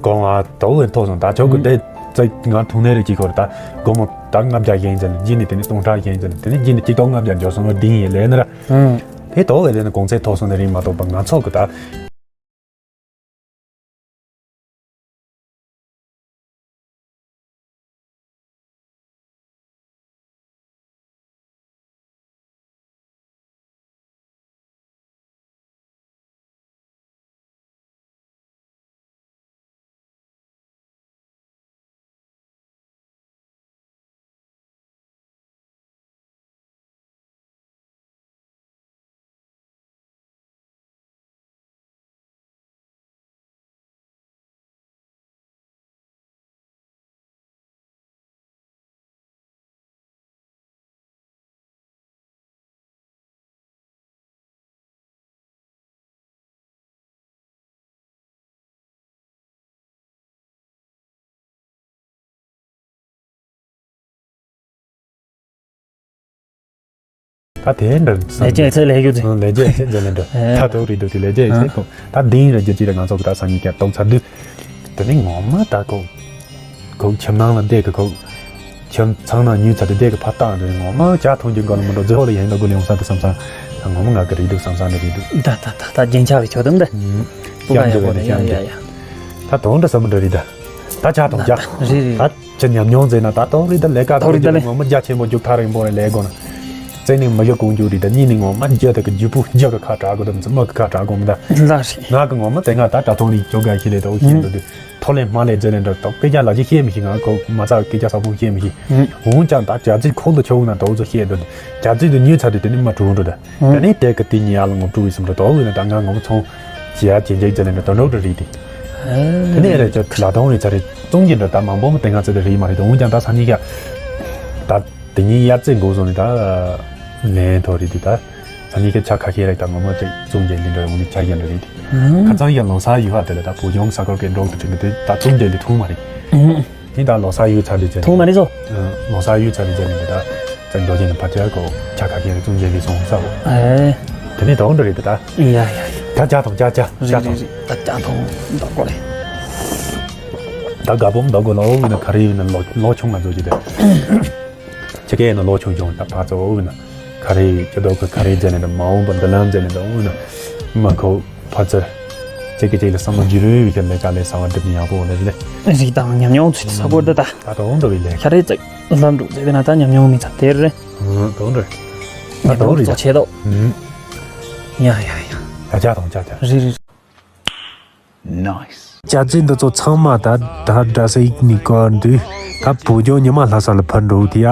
གོང་ང་དོ་བའི་ཐོག་སོང་ད་ཆོག་གི་དེ་ཚེ་ང་ཐུང་ནས་རེ་གཅིག་གོ་རེ་ད་སྒོར་མོ་ད་ལྔ་བརྒྱ་ཡན་ཟེར་ལ་རྗེས་ནས་དེ་ནི་སྟོང་ཕྲག་ཡན་ཟེར་ལ་དེ་ནི་རྗེས་ནས་གཅིག་སྟོང་ལྔ་བརྒྱ་འབྱོར་སོང་བ་འདི་ཡིན་ལས་ན་ར། དེ་དོ་བའི་ལས་ན་གོང་ཚད་མཐོ་སོང་ནས་རིང་མ་གཏོགས་པ་ང་ཚོ་གི་ད། ད་དེ་འདྲ་བསམ་ལས་བྱེད་ཚེ་ལས་རྒྱུ་ཚེ། ལས་བྱེད་ཚེ་འདི་ལས་འདྲ་ཨེ། ད་དོ་རི་དུ་དེ་ལས་བྱེད་ཚེ་ཁོ་ད་དེང་ར་རྒྱུ་ཅི་ར་ང་ཚོ་གི་ད་སང་ཉིན་ཀྱང་གཏོང་ཚར་དུས་དེ་ནི་ངོ་མ་ད་ཁོ་ཁོ་ཁྱིམ་ནང་ལ་བསྡད་གི་ཁོ་ཁྱིམ་ཚང་ནང་ཉུལ་ཚར་དུས་བསྡད་གི་ཕ་བཏང་དུས་ངོ་མ་ཇ་འཐུང་རྒྱུ་འགོ་ལ་མི་འགྲོ་རྫི་ཧོ་ལ་ཡིན་ད་དགོས་ལ་ཡོང་ས་དུ་བསམ་ས་ད་ངོ་མ་ང་གི་རི་དུ་བསམ་ས་འདི་རི་དུ། ད་ད་ད་ད་རྒྱན་ཆ་གི་ཆོག་དུམ་ད། སྤུ་ག་ཡག་པོ་ད་ཡ་ཡ་ཡ། ད་དོན་འདྲ་བསམ་འདྲ་རི་ད། ད་ཇ་དང་ཇ། རེད་རེད། ད། ཅི་ཉམས་མྱོང་ཟེར་ན་ད་དོག་རི་ད་ལས་ཀ་དོག་རི་ད་ལས་ངོ་མ་རྒྱ་ཆེན་པོ་རྒྱུག་ཐག་རིང་པོ་རེད་ལས་དགོས་ན། རྩེ་ནས་མི་ཡོད་ཀོང་རྒྱུག་རི་ད་གཉིས་ནས་ངོ་མ་རྒྱ་ད་གི་རྒྱུ་བུ་རྒྱབ་ར་ཁ་གྲག་དགོས་དམ་ཚི་མ་གི་ཁ་གྲག་དགོས་མི་ད། ལགས་རེད། ང་གི་ངོ་མ་དེ་ང་ད་གྲྭ་ཚང་རིགས་ཅོ་ག་ཤི་ལས་ད་འུ་ཤི་འདུག་དུས་ཐོ་ལས་མ་ལས་རྫི་ལས་འདྲ་དོག་སྐད་ཆ་ལ་ཅི་ཤེས་མི་ཤེས་ང་གོ་མ་ཚ་སྐད་ཆ་ས་ཕུང་ཤེས་མི་ཤེས། འོན་ཀྱང་ད་རྒྱ་རྫི་ཁོག་ཏུ་ཆོག་ན་དོག་ཚོ་ཤེས་འདུག་རྒྱ་རྫི་དུ་ཉོས་ཚར་དུས་དེ་ནི་མ་གྲུང་འགྲོ་ད། དེ་ནས་དེ་གི་དེ་ཉིད་ཡར་ལ་ངོ་སྤྲོད་ཡིན་སམ་འདྲ་དོག་ཡོད་ན་ད་ང་ངོ་ཚོང་བྱེད་ཡ་བྱེད་འཇལ་བྱེད་ལེན་འདྲ་དོན་འགྲོགས་འདྲ་རེད་དེ། དེ་ནས་རེད་ཅོ་ལ་དོང་རེད་ཚ་རེད་གཙུང་གི་འདྲ་ད་མང་པོ་མ་དེ་ང་ཚོ་དེ་རེད་མ་རེད་དོ་འོན་ཀྱང་ད་སང་ཉིན་ཤ་ད་དེ་ཉིན་དབྱར་རྩེ་འགོ་བཟུང་ནས་ད་ལན་ཐོ་རེད་དེ་ད་སང་ཉིན་ཤ་ཆ་ཁ་ཤས་རེད་ད་ངོ་མ་ཅིག་གཙུང་གི་ལིན་འདྲ་ཡོང་ནས་ཆ་ཡན་འདྲ་རེད་དེ། ཁ་ཚང་ཡ་ལོ་ས་ཡུལ་ཧ་དེ་ལ་ད་བུ་ཡོང་ས་ཁོ་གི་འགྲོགས་དུ་ཁྲིད་ནས་དེ་ད་གཙུང་གི་ལི་ཐུང་མ་རེད། དེ་ད་ལོ་གསར་ཡོད་ཚར་དུས་ཚོད་ཐུང་མ་རེད་སོ། ལོ་གསར་ཡོད་ཚར་དུས་ཚོད་ནས་ད་ཙམ་འགྲོ་ཆེན་ནས་ཕར་ཆེར་གོ་ཆ་ཁ་ཁྱེར་ཙུམ་མཇལ་གི་སོང་ས་འོ། ཨེ། དེ་ནས་དོག་འདྲ་རེད་ད། ཡ་ཡ་ཡ། ད་ཇ་དང་ཇ་ཇ་ཇ་རེད་དང་། རེད་རེད་ད་ཇ་དང་འདོག་གོ་རེད། ད་དགའ་སྤོབས་འདོག་གོ་ལ་འོ་ན་ག་རེ་ཡིན་ན་ལོ་ལོ་ཆུང་ང་ཚོ་ཅི་ད། ཁྱེད་ཀའི་ཡིན་ན་ལོ་ཆུང་ཆུང་ད་ཕར་ཚོ་འོ་ན་ག་རེ་ཁྱེད་དོག་གི་ག་རེ་མཇལ་ནས་ད་མ་འོངས་པ་འདི་ལམ་མཇལ་ནས་ད་འོ་ན་མ་ཁོ་ཕར་ཚུར། གཅིག་གིས་གཅིག་ལ་བསམ་བློ་བརྗེ་རེས་ཡོད་ཀྱི་ལས་ཀ་ལས་གསར་བ་འགྲུབ་ན་ཡག་པོ་ལས་རེད། རིགས་དང་ཉམས་མྱོང་ཚུལ་དུ་ས་གོ་འདི་ད། ད་དོན་འགྲོ་བའི་ལས། ཤ་རེ་ཙག་ལམ་འགྲོ་ཟེར་བས་ན་ད་ཉམས་མྱོང་མི་ཚང་དེར་རེད། ཨང་། དོན་འགྲོ། ད་དོན་རེད། ཙག་ཆེ་དོ། ཨང་། ཡ་ཡ་ཡ། ཡ་ཅག་དང་ཅག་ཅག་རེད་རེད། Nice། ཅ་ཅི་འདི་ཚོ་ཚང་མ་ད་ད་འདྲ་ས་ཡིག་ནི་གོ་འདུག་ད་བོད་ལྗོངས་ཉི་མ་ལྷ་ས་ལ་ཕར་འགྲོ་དེ་ཡ།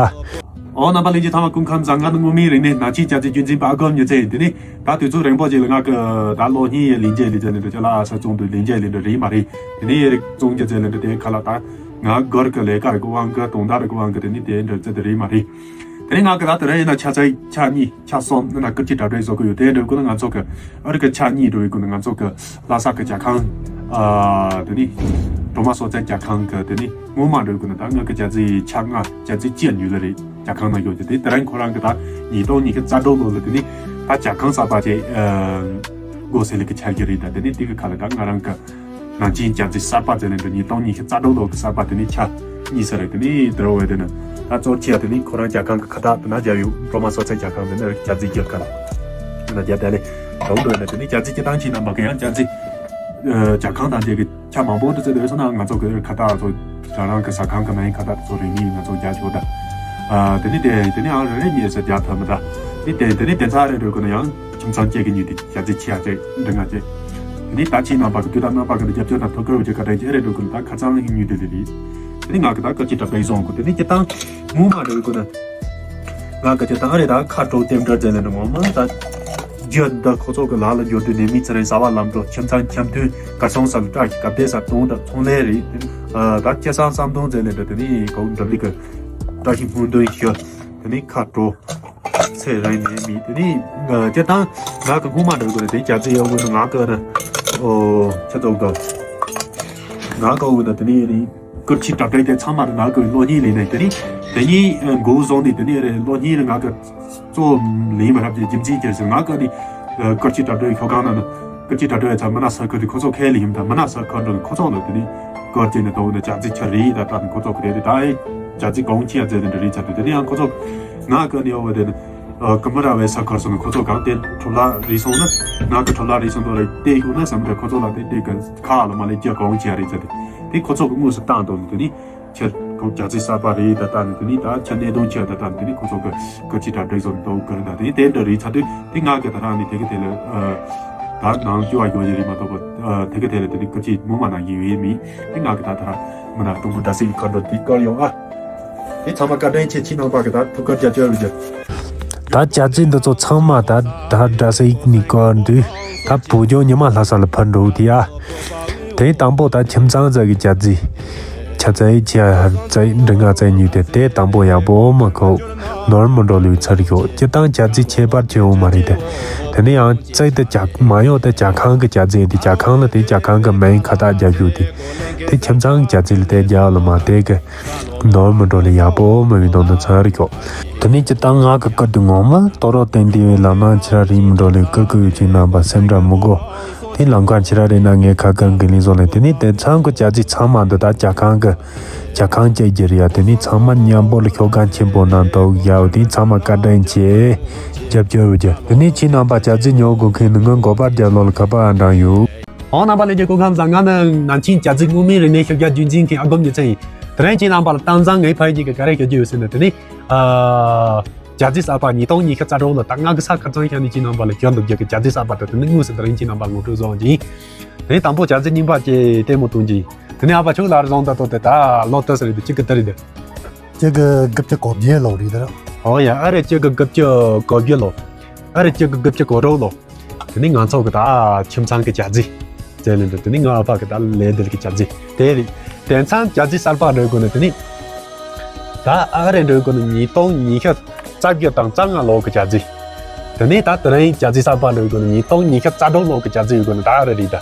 ཨོ་རྣམ་པ་ལྷན་རྒྱས་ཚང་མ་སྐུ་ཁམས་བཟང་། ང་ནི་དངོས་མིང་རིག་གནས་ནང་ཆེན་ཅ་ཅི་རྒྱུན་འཛིན་པ་ཨ་སྒོམ་ཉི་ཚེ་ཡིན། དེ་ནི་ད་དུས་ཚོད་རིང་པོ་ཅིག་ལ་ང་གི་ད་གློག་བརྙན་ཡི་ལས་འགན་ལས་བྱས་ནས་འགྲོ་ཅ་ལག་ས་བཙོང་དུས་ལས་འགན་ལས་འགྲོ་རེད་མ་རེད། དེ་ནི་ཡི་རིགས་བཙོང་རྒྱུ་ཚེ་ལས་འགྲོ་དེ་ཁ་ལག་ད་ང་སྒོར་གི་ལས་ཀ་རིག་དབང་གི་དོན་དག་རིག་དབང་གི་དེ་ནི་དེ་འགྲོ་ཚེ་དེ་རེད་མ་རེད། དེ་ནི་ང་གི་ད་དེ་རིང་ཡིན་ན་ཆ་ཚང་ཆ་གཉིས་ཆ་གསུམ་ནི་ན་སྐུ་མཁྱེན་གྲ་སྒྲིག་བཟོ་གི་ཡོད། དེ་འགྲོ་དགོས་ན་ང་ཚོ་གི་ཨ་རི་གི་ཆ་གཉིས་འགྲོ་བའི་སྒོ་ནས་ང་ཚོ་གི་ལྷ་ས་གི་ཇ་ཁང་། ཨ། དེ་ནི་གྲོ་མ་གསོ་ཚད་ཇ་ཁང་གི་དེ་ནི་སྔོན་མ་འགྲོ་དགོས་ན་ད་ང་གི་ཇ་རྩི་ཆ་ལྔ་ཇ་རྩི་བཅུ་ཉོས་ལ་རེད། ཇ་ཁང་ནང་ཡོད་ཀྱི་དེ་དེ་རིང་ཁོ་རང་གི་ད་ཉིས་སྟོང་ཉི་ཤུ་རྩ་དྲུག་ལོ་ལ་དེ་ནི་ད་ཇ་ཁང་གསར་པ་ཅིག་ཨ། སྒོ་ཟེར་ལ་གི་ཆ་གི་རེད། ད་དེ་ནི་དེ་གི་ཁ་ལ་ད་ང་རང་གི་ནང་ཆེན་ཇ་རྩི་གསར་པ་ཟེར་ནས་འདི་ཉིས་སྟོང་ཉི་ཤུ་རྩ་དྲུག་ལོ་གི་གསར་པ་དེ་ནི་ཆ་གཉིས་ཟེར་རེད། དེ་ནི་དེ་རུ་བས་དེ་ནི་ད་གཙོ་ཆེ་དེ་ནི་ཁོ་རང་ཇ་ཁང་གི་ཁ་བཏགས་དེ་ན་རྒྱབ་ཡོད། གྲོ་མ་གསོ་ཚད་ཇ་ཁང་དེ་ནི་ཇ་རྩི་རྒྱབ་ཁ་ལ་དེ་ན་རྒྱབ་དེ་ལས་དེ་རུ་བས་ནི་དེ་ནི་ཇ་རྩི་སྤྱི་བཏང་ཆེ་རྣམ་པ་གི་ཡང་ཇ་རྩི་ཇ་ཁང་དང་དེ་གི་ཆ་མང་པོ་དུ་བརྩིས་ཏེ་ཡོད་སོང་ན་ང་ཚོ་གི་ཁ་བཏགས་ཚོ་རང་རང་གི་ཟ་ཁང་གི་མིང་ཁ་བཏགས་ཚོ་རེ་གཉིས་ང་ཚོ་རྒྱག་ཆོག་ད། ཨ། དེ་ནི་དེ་དེ་ནི་ཨང་རེ་རེ་གཉིས་སུ་རྒྱག་ཐུབ་མི་ད། དེ་དེ་དེ་ནི་དེ་ཚ་རེ་འགྲོ་དགོས་ན་ཡང་ཁྱིམ་ཚང་བཅས་ཀྱི་ཉིད་དེ་རྒྱ་རྩི་ཆེ་ཡ་བཅས་འདི་ང་བཅས། དེ་ནི་ད་ཕྱིའི་རྣམ་པ་གི་དུས་དང་རྣམ་པ་གི་རྒྱབ་སྐྱོར་དང་ཐུགས་ཁུར་བཅས་ག་འདྲ་བཅས་རེ་འགྲོ་དགོས་ན་ད་ཁ་ཚང་གི་ཉིད་དེ་དེ་རེད། དེ་ནི་ང་གི་ད་སྐད་ཆ་འདྲ་པའི་བཟང་གོ་དེ་ནི་སྤྱི་བཏང་སྔོན་མ་འགྲོ་དགོས་ན། ང་གི་ཅི་ད་ཨ་རེ་ད་ཁ་དྲོ་རྟེན་འབྲེལ་ཟེར་ལེ་འདྲ་ངོ་མ་ད་རྒྱུ་ད་ཁོ་ཚོ་གི་ལག་ལ་འབྱོར་དུས་ནས་མི་ཚེ་རིང་བཟའ་བ་ལམ་འགྲོ་ཁྱིམ་ཚང་འཆམ་མཐུན་གར་སོང་ས་ལ་བཀྲ་ཤིས་གབ་བདེ་ས་དོན་དག་ཚོང་ལས་རེད། ཨ་ད་ཁྱེད་སང་བསམ་དོན་ཟེར་ལེ་འདྲ་དེ་ནི་གོ་འགྲུབ་ལི་གི་བཀྲ་ཤིས་སྨོན་འདུན་ཞུ། དེ་ནི་ཁ་དྲོ་ཚེ་རིང་ནས་མི་དེ་ནི་ཅི་ད་ང་གི་སྔོན་མ་འདྲ་གི་རེད། དེ་རྒྱ་རྩི་ཡོད་དགོས་ན་ང་གི་ཨ་རེ་ཨོ་ཁྱེད་ཚོ་གི་ང་གི་འོ་ན་དེ་ནི་ནི། སྐུ་མཁྱེན་གྲ་སྒྲིག་དེ་ཚང་མ་རེ་ང་གི་གློག་བརྙན་ལས་ནས་དེ་ནི་དེ་ཉིད་འགོ་བཟུང་ནས་དེ་ནི་རེ་གློག་བརྙན་རེ་ང་གི་གཙོ་ལས་མ་རབས་ཀྱི་རྒྱུ་མཚན་ཅན་ཟེར་ང་གི་ནི་སྐུ་མཁྱེན་གྲ་སྒྲིག་ཤོག་གང་ན་ནི་སྐུ་མཁྱེན་གྲ་སྒྲིག་ཚ་མི་ན་ས་ཁུལ་དེ་ཁོ་ཚོ་ཁས་ལེན་ཡིན་ད་མི་ན་ས་ཁུལ་འགྲོ་ནི་ཁོ་ཚོ་ལ་དེ་ནི་སྐུ་མཁྱེན་ནི་དོ་ནི་ཅག་ཚི་ཆ་རེད་ད་ད་ནི་ཁོ་ཚོ་གི་རེད་དེ་ད་ཨེ་ཅག་ཚི་གོང་ཆེ་ཡ་ཚེ་དེ་འདྲ་རེད་ཆ་དེ་དེ་ནི་ཡང་ཁོ་ཚོ་ང་གི་ནི་ཨོ་བ་དེ་ནི། ཨ་ཀུ་མ་ར་བའི་ས་ཁར་སོང་ནས་ཁོ་ཚོ་གང་དེ་གྲུ་ལ་རིལ་སོང་ན་ང་གི་གྲུ་ལ་རིལ་སོང་དོ་ལ་བལྟས་ཡོང་ན་བསམ་འདྲ་ཁོ་ཚོ་ལ་དེ་དེ་གི་ཁ་ལ་མ་ལས་ཀྱ་གང་བྱས་རེད་ཟེར་ཏེ་དེ་ཁོ་ཚོ་གི་དངོས་སུ་བཏང་དོ་ནི་དེ་ནི་ཁྱེད་ཁོ་རྒྱ་རྩི་གསར་པ་རེད་ད་ལྟ་ནི་དེ་ནི་ད་ཁྱེད་གནད་དོན་ཁྱེད་ད་ལྟ་ནི་དེ་ནི་ཁོ་ཚོ་གི་སྐུ་མཁྱེན་གྲ་སྒྲིག་སོང་དོ་གི་རེད་ད་དེ་དེ་འདྲ་རེད་ཚ་དུས་དེ་ང་གི་ད་རང་ནི་དེ་གི་དེ་ལ་ཨ་ད་ནང་སྐྱོ་བ་ཡོད་ཡི་རེད་མ་གཏོགས་པ་དེ་གི་དེ་ལ་དེ་ནི་སྐུ་མཁྱེན་མུ་མ་ནང་གི་ཡོད་ཡི་མི་དེ་ང་གི་ད་ད་རང་མི་ན་སྟོང་པོ་ད་སེ་ཁ་འགྲོ་དེ་བཀར་ཡོང་ཨ། དེ་ཚང་མ་བཀའ་དྲིན་ཆེ་ཕྱི་ནང་བར་གྱི་ད་ཐུགས་ཁུར་རྒྱ་ཆེ་རུ་གྱུར། ད་ཅ་ཅི་འདི་ཚོ་ཚང་མ་ད་ད་འདྲ་ས་ཡིག་ནི་བཀར་འདུག་ད་བོད་ལྗོངས་ཉི་མ་ལྷ་ས་ལ་ཕར་འགྲོ་དེ་ཡ། དེ་དང་པོ་ད་ཁྱིམ་ཚང་ཟ་གི་ཅ་ཅི། ཆ་ཚ་ཡི་ཆ་ཧར་ཚ་ཡི་འདྲི་ང་ཚ་ཉུས་ཏེ་དེ་དང་པོ་ཡག་པོ་མ་ཁོ་ནོར་མི་འགྲོ་ལུས་ཚར་ཤོག་སྤྱི་བཏང་ཅ་ཅི་ཁྱད་པར་ཆེ་འོང་མ་རེད་དེ། དེ་ནི་ཡང་ཚ་ཡི་དེ་ཇ་མ་ཡོང་དེ་ཇ་ཁང་གི་ཅ་ཅི་ཡིན་དེ་ཇ་ཁང་ལ་དེ་ཇ་ཁང་གི་མིང་ཁ་བཏགས་རྒྱག་རྒྱུ་དེ། དེ་ཁྱིམ་ཚང་གི་ཅ་ཅི་ལ་དེ་རྒྱག་ལ་མ་དེ་གི་ནོར་མི་འགྲོ་ལེ་ཡག་པོ་མི་བི་དོན་དུ་ཚར་ཤོག་དེ་ནས་ཅི་ད་ང་གི་སྐུ་དུ་ངོ་མ་ལྟོ་རོག་བསྟན་དེ་བའི་ལམ་ནང་ཕྱི་ར་རིག་མི་འགྲོ་ལེ་སྐུ་སྐུ་ཡོད་ཅིག་རྣམ་པ་སེམས་འདྲ་མི་དགོ་དེ་ལམ་ཁ་ཕྱི་ར་རེད་ན་ངའི་ཁ་ཁང་གི་ལིང་བཟོ་ལེ་དེ་ནས་དེ་ཚང་གི་ཅ་ཅི་ཚང་མ་འདི་ད་ཇ་ཁང་གི་ཇ་ཁང་ཅེ་རྒྱུ་རེད་ཡ། དེ་ནས་ཚང་མ་མཉམ་པོ་ལ་ཤོག་གང་ཆེན་པོ་ནང་དོག་ཡའོ་དེ་ཚང་མ་བཀའ་དྲིན་ཆེ་རྒྱབ་སྐྱོར་རྒྱུ། དེ་ནས་ཁྱེད་རྣམ་པ་ཅ་ཅི་ཉོ་དགོས་མཁན་ནི་ངོ་མགོ་པར་རྒྱབ་ལོག་ལ་ཁ་པར་ཨང་གྲངས་ཡོད། ཨོ་རྣམ་པ་ལྷན་རྒྱས་སྐུ་ཁམས་བཟང་། ང་ནི་ནང་ཆེན་ཅ་ཅི་དངོས་མིང་རིག་གནས་ཤེས་བྱ་རྒྱུན་འཛིན་མཁན་ཨ་སྒོམ་རྒྱལ་མཚན་ཡིན། དེ་རིང་ཁྱེད་རྣམ་པ་ལ་གཏམ་བཟང་ངའི་ཕ་ཡུལ་གྱི་ག་རེ་ཞུ་རྒྱུ་ཡོད་ཟེར་ན་དེ་ནི། ཨ། ཅ་ཅི་གསར་པ་ཉིས་སྟོང་ཉི་ཤུ་རྩ་དྲུག་ལོ་ད་ང་གི་ས་ཁ་ཚང་ཤང་ནི་ཁྱེད་རྣམ་པ་ལ་ཞུ་འདོད་རྒྱུ་གི་ཅ་ཅི་གསར་པ་དེ་དེ་ནི་དངོས་སུ་དེ་རིང་ཁྱེད་རྣམ་པ་ལ་ངོ་སྤྲོད་བཟོ་བ་ཡིན། དེ་ནི་དང་པོ་ཅ་ཅི་རྙིང་པ་ཅེས་ལྟད་མོ་གཏོང་རྒྱུ་ཡིན། དེ་ནི་ཨ་ཕ་ཆོས་ལ་ར་བཟང་ད་ཏོ་དེ་ད་ལོ་ཏོ་ཟེར་རེད་དེ་གཅིག་གི་ད་རེད་དེ། གཅིག་གི་དགུ་བཅུ་གོ་བརྒྱད་ལོ་རེད་དེ། ཨོ་ཡ་ཨ་རེད་གཅིག་གི་དགུ་བཅུ་གོ་བརྒྱད་ལོ། ཨ་རེད་གཅིག་གི་དགུ་བཅུ་གོ་དྲུག་ལོ། དེ་ནི་ང་ཚོ་གི་ད་ཁྱིམ་ཚང་གི་ཅ་ཅི། ཟེར་ལེ་འདུག་དེ་ནི་ང་ཨ་ཕ་གི་ད་ལས་འདི་གི་ཅ་ཅི། དེ་རེད། དེང་སང་ཅ་ཅི་གསར་པ་འགྲོ་དགོས་ནི་དེ་ནི། ད་ཨ་རེ་འགྲོ་དགོས་ནི་ཉིས་སྟོང་ཉི་ཤུ་རྩ་བརྒྱད་དང་རྩ་ལྔ་ལོ་གི་ཅ་ཅི། དེ་ནི་ད་དེ་རིང་ཅ་ཅི་གསར་པ་འགྲོ་དགོས་ནི་ཉིས་སྟོང་ཉི་ཤུ་རྩ་དྲུག་ལོ་གི་ཅ་ཅི་ཡོད་དགོས་ནི་ད་ཨ་རེ་རེད་ད།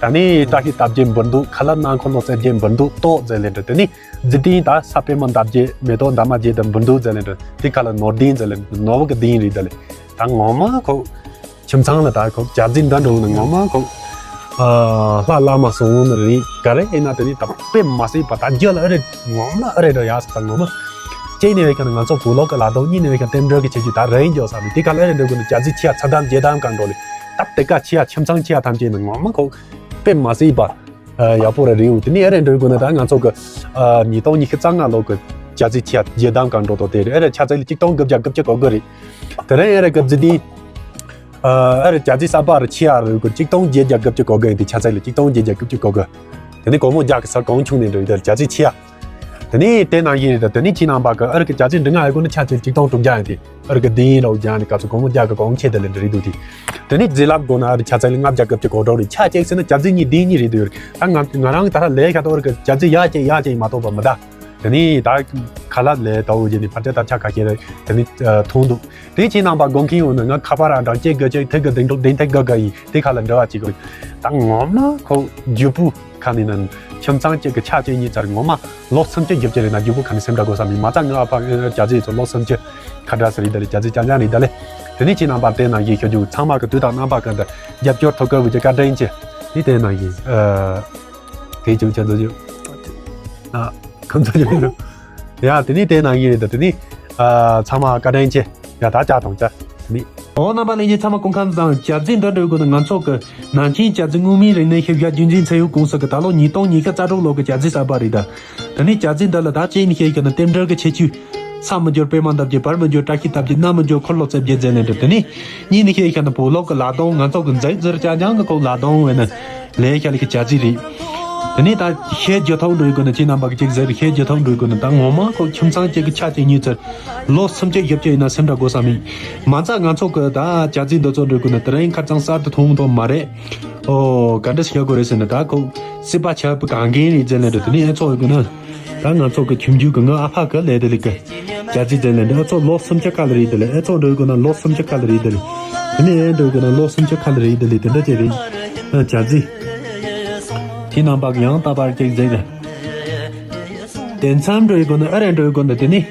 ད་ནི་བཀྲ་ཤིས་རྟགས་བརྒྱད་འབུར་འདུག་ཁ་ལག་ནང་ཁོ་ལོ་རྩེ་བརྒྱད་འབུར་འདུག་ཏོག་ཟེར་ལེ་འདྲ་དེ་ནི། རྫི་ཏིང་ད་ས་པད་མ་འདབ་བརྒྱད་མེ་ཏོག་འདབ་མ་བརྒྱད་དང་འབུར་འདུག་ཟེར་ལེ་འདྲ་དེ་ཁ་ལ་ནོར་ལྡིང་ཟེར་ལེ་ནོར་བུ་གི་ལྡིང་རེད་ད་ལེ། ད་ངོ་མ་ཁོ། ཁྱིམ་ཚང་ལ་ད་ཁོ་ཅ་ཅི་འདྲ་འགྲོ་ན་ངོ་མ་ཁོ། ཨ་ལྷ་བླ་མ་སོང་ནི་རེད་ག་རེ་ཡིན་ན་དེ་ནི་ད་དཔེ་མ་སྲིད་པ་ད་རྒྱུ་ལ་ཨ་རེ་ངོ་མ་ཨ་རེ་འགྲོ་ཡག་ས་ད་ངོ་མ། གཅིག་ནས་བས་ཁྱོད་ང་ཚོ་བོད་ལོག་གི་ལ་དོག་གཉིས་ནས་བས་ཁྱོད་རྟེན་འབྲེལ་གི་ཆེད་ཅིག་ད་རེ་འགྱོ་ས་རེད་དེ་ག་ལ་ཨ་རེ་འགྲོ་དགོས་ནི་ཅ་ཅི་ཆེ་ཡ་ཚ་དམ་རྒྱལ་དམ་གང་འགྲོ་ལེ། ད་དེ་ག་ཆེ་ཡ་ཁྱིམ་ཚང་ཆེ་ཡ་ཐམས་ཅད་ནི་ངོ་མ་ཁོ། དཔེ་མ་སྲིད་པ་ཡག་པོ་ར་རེད། དེ་ནས་ཨེ་རེད་འགྲོ་དགོས་ན་ད་ང་ཚོ་གི་ཉིས་སྟོང་ཉི་ཤུ་རྩ་ལྔ་ལོ་གི་བཅའ་རྩི་ཆེ་བརྒྱད་དམ་གང་འགྲོ་དོ་དེ་རེད། ཨེ་རེད་ཆ་ཚད་ལ་གཅིག་སྟོང་དགུ་བརྒྱ་དགུ་བཅུ་གོ་དགུ་རེད། དེ་རིང་ཨེ་རེད་གི་རྩི་དེ་ཨ་རེ་བཅའ་རྩི་གསར་པ་རེ་ཆེ་ཡ་རེ་གི་གཅིག་སྟོང་བརྒྱད་བརྒྱ་དགུ་བཅུ་གོ་དགུ་ཡིན། དེ་ཆ་ཚད་ལ་གཅིག་སྟོང་བརྒྱད་བརྒྱ་དགུ་བཅུ་གོ་དགུ། དེ་ནས་སྒོར་མོ་བརྒྱ་གི་སར་གོང་ཆུང་ནས་འགྲོ་ཡི་དེ་བཅའ་རྩི་ཆེ་ཡ། དེ་ནས་དེ་ནང་བཞིན་རེད། ད་དེ་ནས་ཁྱེད་རྣམ་པ་གི་ཨ་རི་གི་བཅའ་རྩི་འབྲི་ང་ཨེ་དགོས་ན་ཆ་ཚད་གཅིག་སྟོང་དྲུག་བརྒྱ་ཡིན་ཏེ། ཨ་རི་གི་དེ་ཡིན་རོགས་རྒྱག་ནས་སྐབས་སུ་སྒོར་མོ་བརྒྱ་གི་གོང་ཆེ་དེ་ལས་འདྲ་རེད་འདུག་དེ། དེ་ནས་རྩི་ལབ་དགོས་ན་ཨ་རི་ཆ་ཚད་ལ་ལྔ་བརྒྱ་དགུ་བཅུ་གོ་གྲངས་རེད། ཆ་གཅིག་ཟེར་ན་བཅའ་རྩི་གཉིས་དེ་ཡིན་གྱི་རེད་འདུག་ད་ང་ང་རང་གི་ད་ལྟ་ལས་ཤ་ཏོ་ཨ་རི་གི་བཅའ་རྩི་ཡག་ཅིག་ཡག་ཅིག་མ་གཏོགས་པ་མི་གདའ། དེ་ནས་ད་ཁ་ལག་ལས་ལྟ་བུ་བྱས་ནས་ཕར་ཆ་ད་ཆ་ཁ་ཤས་རེད། དེ་ནས་ཨ་མཐོང་འདུག་དེ་ཁྱེད་རྣམ་པ་དགོངས་མཁན་ཡོད་ན་ང་ཁ་པར་ཨང་གྲངས་གཅིག་དགུ་གཅིག་ཐིག་གི་བདུན་དྲུག་བདུན་ཐིག་དགུ་དགུ་ཡིན། དེ་ཁ་ལ་འབྲེལ་བ་བྱེད་དགོས། ད་ངོ་མ་ཁོ་རྒྱུ་སྤུ་ཁ་ནས་ན་ཁྱིམ་ཚང་གཅིག་གི་ཆ་གཅིག་གཉིས་ཙམ་ངོ་མ་ལོ་སུམ་ཅུ་བཞི་བཅུ་ཡིན་ན་རྒྱུ་སྤུ་ཁ་ནས་སེམས་ཁྲལ་དགོས་ས་མེད། མ་རྩ་ང་ཨ་ཕ་ཨ་རྒྱ་རྩིས་ཚོ་ལོ་སུམ་ཅུ་ཁ་བྲལ་ས་རེད། ད་ལས་རྒྱ་རྩིས་རྐྱང་རྐྱང་རེད། ད་ལས་དེ་ནས་ཁྱེད་རྣམ་པ་དེ་ནང་བཞིན་ཞུ་རྒྱུ་ཚང་མ་གི་དུས་དང་རྣམ་པ་ཀུན་ཏུ་རྒྱབ་སྐྱོར་ཐུབ་དགོས་ཀྱི་བཀའ་དྲིན་ཆེ། དེ་དེ་ནང་བཞིན་ཨ། དེ་ཅུང་ཅན་དུ་ཅུ། ཨ། ཁམས་ཚ་ཅུང་ཅུ། ཡ་དེ་ནི་དེ་ནང་བཞིན་རེད། ད་དེ་ནི་ཨ་ཚང་མ་བཀའ་དྲིན་ཆེ། ཡ་ད་ལྕགས་དང་ལྕགས་དེ་ནི། ཨོ་རྣམ་པ་ལྷན་རྒྱས་ཚང་མ་སྐུ་ཁམས་བཟང་། བཅའ་རྩི་འདི་འགྲོ་དགོས་ན་ང་ཚོ་གི་ནང་ཆེན་བཅའ་རྩི་དངོས་མིང་རིག་གནས་ཤེས་བྱ་རྒྱུན་འཛིན་ཚད་ཡོད་ཀུང་སི་གི་ད་ལོ་ཉིས་སྟོང་ཉི་ཤུ་རྩ་དྲུག་ལོ་གི་བཅའ་རྩི་གསར་པ་རེད་ད། དེ་ནི་བཅའ་རྩི་འདི་ལ་ད་གཅིག་ནི་ཤེས་ཤེས་ན་རྟེན་འབྲེལ་གི་ཁྱད་ཆོས། ས་མི་འགྱུར་པད་མ་འདབ་བརྒྱད། བར་མི་འགྱུར་བཀྲ་ཤིས་རྟགས་བརྒྱད། གནམ་མི་འགྱུར་འཁོར་ལོ་རྩེ་བརྒྱད་ཟེར་ལེན་འདྲ། དེ་ནི་གཉིས་ནི་ཤེས་ཤེས་ན་བོད་ལོག་གི་ལ་དོང་ང་ཚོ་གི་མཛེས་ཟེར་ཅང་ཅང་གི་ཁོ་ལ་དོང་བས་ན་ལས་ཤ་ལི་གི་བཅའ་རྩི་རེད། དེ་ནས་ད་ཤེས་རྒྱུ་ཐོག་འགྲོ་དགོས་ན་ཁྱེད་རྣམ་པ་གི་གཅིག་ཟེར་ཤེས་རྒྱུ་ཐོག་འགྲོ་དགོས་ན་ད་ངོ་མ་ཁོ་ཁྱིམ་ཚང་གཅིག་གི་ཆ་གཅིག་ཉིད་ཚར། ལོ་སུམ་ཅུ་བཞི་བཅུ་ཡིན་ན་སེམས་ཁྲལ་དགོས་ས་མེད། མ་རྩ་ང་ཚོ་གི་ད་བཅའ་རྩི་འདི་ཚོ་འགྲོ་དགོས་ན་དེ་རིང་ཁ་རྩང་གསར་དུ་མཐོང་མཐོང་མ་རེད། ཨོ་ག་འདྲ་ཞིག་དགོས་རེད་ཟེར་ན་ད་ཁོ་སྲིད་པ་ཆགས་པའི་གང་གིན་རེད་ཟེར་ལེན་འདྲ། དེ་ནས་ཨེ་ཚོགས་དགོས་ན་ད་ང་ཚོ་གི་ཁྱིམ་རྒྱུད་གི་ང་ཨ་ཕ་གི་ལས་དེ་ལས་གི་བཅའ་རྩི་ཟེར་ལེན་འདྲ། ཨེ་ཚོགས་ལོ་སུམ་ཅུ་ཁ་ལ་རེད་དེ་ལས། ཨེ་ཚོགས་འགྲོ་དགོས་ན་ལོ་སུམ་ཅུ་ཁ་ལ་རེད་དེ་ལས། དེ་ནས་ཨེ་འགྲོ་དགོས་ན་ལོ་སུམ་ཅུ་ཁ་ལ་རེད་དེ་ལས། དེ་འདྲ་ཅིག་རེད། ཨ་བཅའ་རྩི། དེ་རྣམ་པ་གི་ཡང་ད་པར་གཅིག་ཟེར་རེད། དེ་མཚམས་འགྲོ་དགོས་ན་ཨ་རེ་འགྲོ་དགོས་ན་དེ་ནི་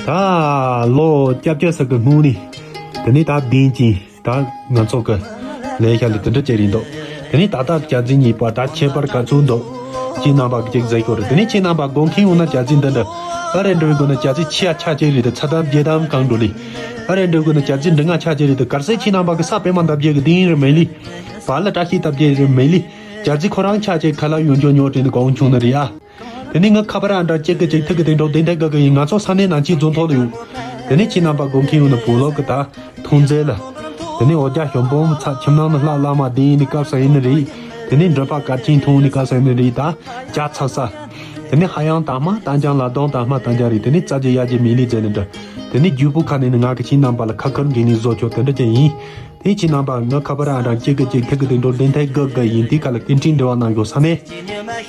ད་ལོ་སྐྱབས་བཅོལ་ས་གི་སྔོན་ནི་དེ་ནི་ད་བདེན་ཅིང་ད་ང་ཚོ་གི་ལས་ཤ་ལི་དེ་འདྲ་བྱས་རེད་འདུག་དེ་ནི་ད་ལྟ་བཅའ་རྩི་གཉིས་པ་ད་ཁྱད་པར་ག་ཚོད་འདུག་ཁྱེད་རྣམ་པ་གི་གཅིག་ཟེར་དགོས་རེད། དེ་ནི་ཁྱེད་རྣམ་པ་དགོངས་མཁན་ཡོད་ན་བཅའ་རྩི་འདི་འདྲ་ཨ་རེ་འགྲོ་དགོས་ན་བཅའ་རྩི་ཆེ་ཡ་ཆ་ཆེ་རེད་དེ་ཚ་དམ་རྒྱལ་དམ་གང་འགྲོ་ལི། ཨ་རེ་འགྲོ་དགོས་ན་བཅའ་རྩི་འབྲི་ང་ཆ་ཆེ་རེད་དེ་གར་སེ་ཁྱེད་རྣམ་པ་གི་ས་པད་མ་འདབ་རྒྱལ་གི་དེ་ཡིན་རེད་མེད་ལི། བར་ལ་བཀྲ་ཤིས་རྟགས་བརྒྱད་རེད་མེད་ལི། བཅའ་རྩི་ཁོ་རང་ཆ་ཆེ་ཁ་ལག་ཡོང་ཆོག་ཉོ་དྲན་ནི་གོང་ཆུང་ནི་རེད་ཨ། དེ་ནས་ང་ཁ་པར་ཨང་གྲངས་གཅིག་གི་གཅིག་ཐིག་གི་སྟེང་འགྲོ་བདེ་འདེད་དགའ་གི་ཡིན། ང་ཚོ་ས་གནས་ནང་ཆེན་རྫོང་ཐོག་ལ་ཡོད། དེ་ནས་ཁྱེད་རྣམ་པ་དགོངས་མཁན་ཡོད་ན་བོད་ལོག་གི་ད་མཐོང་རྩེ་ལ། དེ་ནས་འོ་བརྒྱལ་ཞོ་འབོམ་ཚ་ཁྱིམ་ནང་ནས་ལྷག་བླ་མ་བདེ་ཡིན་ནི་སྐབས་སུ་ཡིན་ནི་རེད། དེ་ནས་འགྲུལ་པ་གར་ཆེན་མཐོང་ནི་སྐབས་སུ་ཡིན་ནི་རེད། ད་ཇ་ཚ་ས། དེ་ནས་ཧ་ཡང་དང་མ་ཏང་ཅང་ལ་དོང་དང་མ་ཏང་ཅང་རེད། དེ་ནས་རྩ་རྒྱུ་ཡ་རྒྱུ་མི་ལི་ཟེར་ནི་འདྲ། དེ་ནས་རྒྱུ་སྤུ་ཁ་ནས་ནི་ང་གི་ཁྱེད་རྣམ་པ་ལ་ཁ་ཁར་འགན་ནི་བཟོ་ཆོག་དེ་འདྲ་ཅན་ཡིན། དེ་ཁྱེད་རྣམ་པ་ང་ཁ་པར་ཨང་གྲངས་གཅིག་གི་གཅིག་ཐིག་གི་སྟེང་འགྲོ་བདེ་འདེད་དགའ་གི་ཡིན། དེ་ག་ལ་སྐད་འཕྲིན་འབྲེལ་བ་གནང་ཡོད་ས་ནས།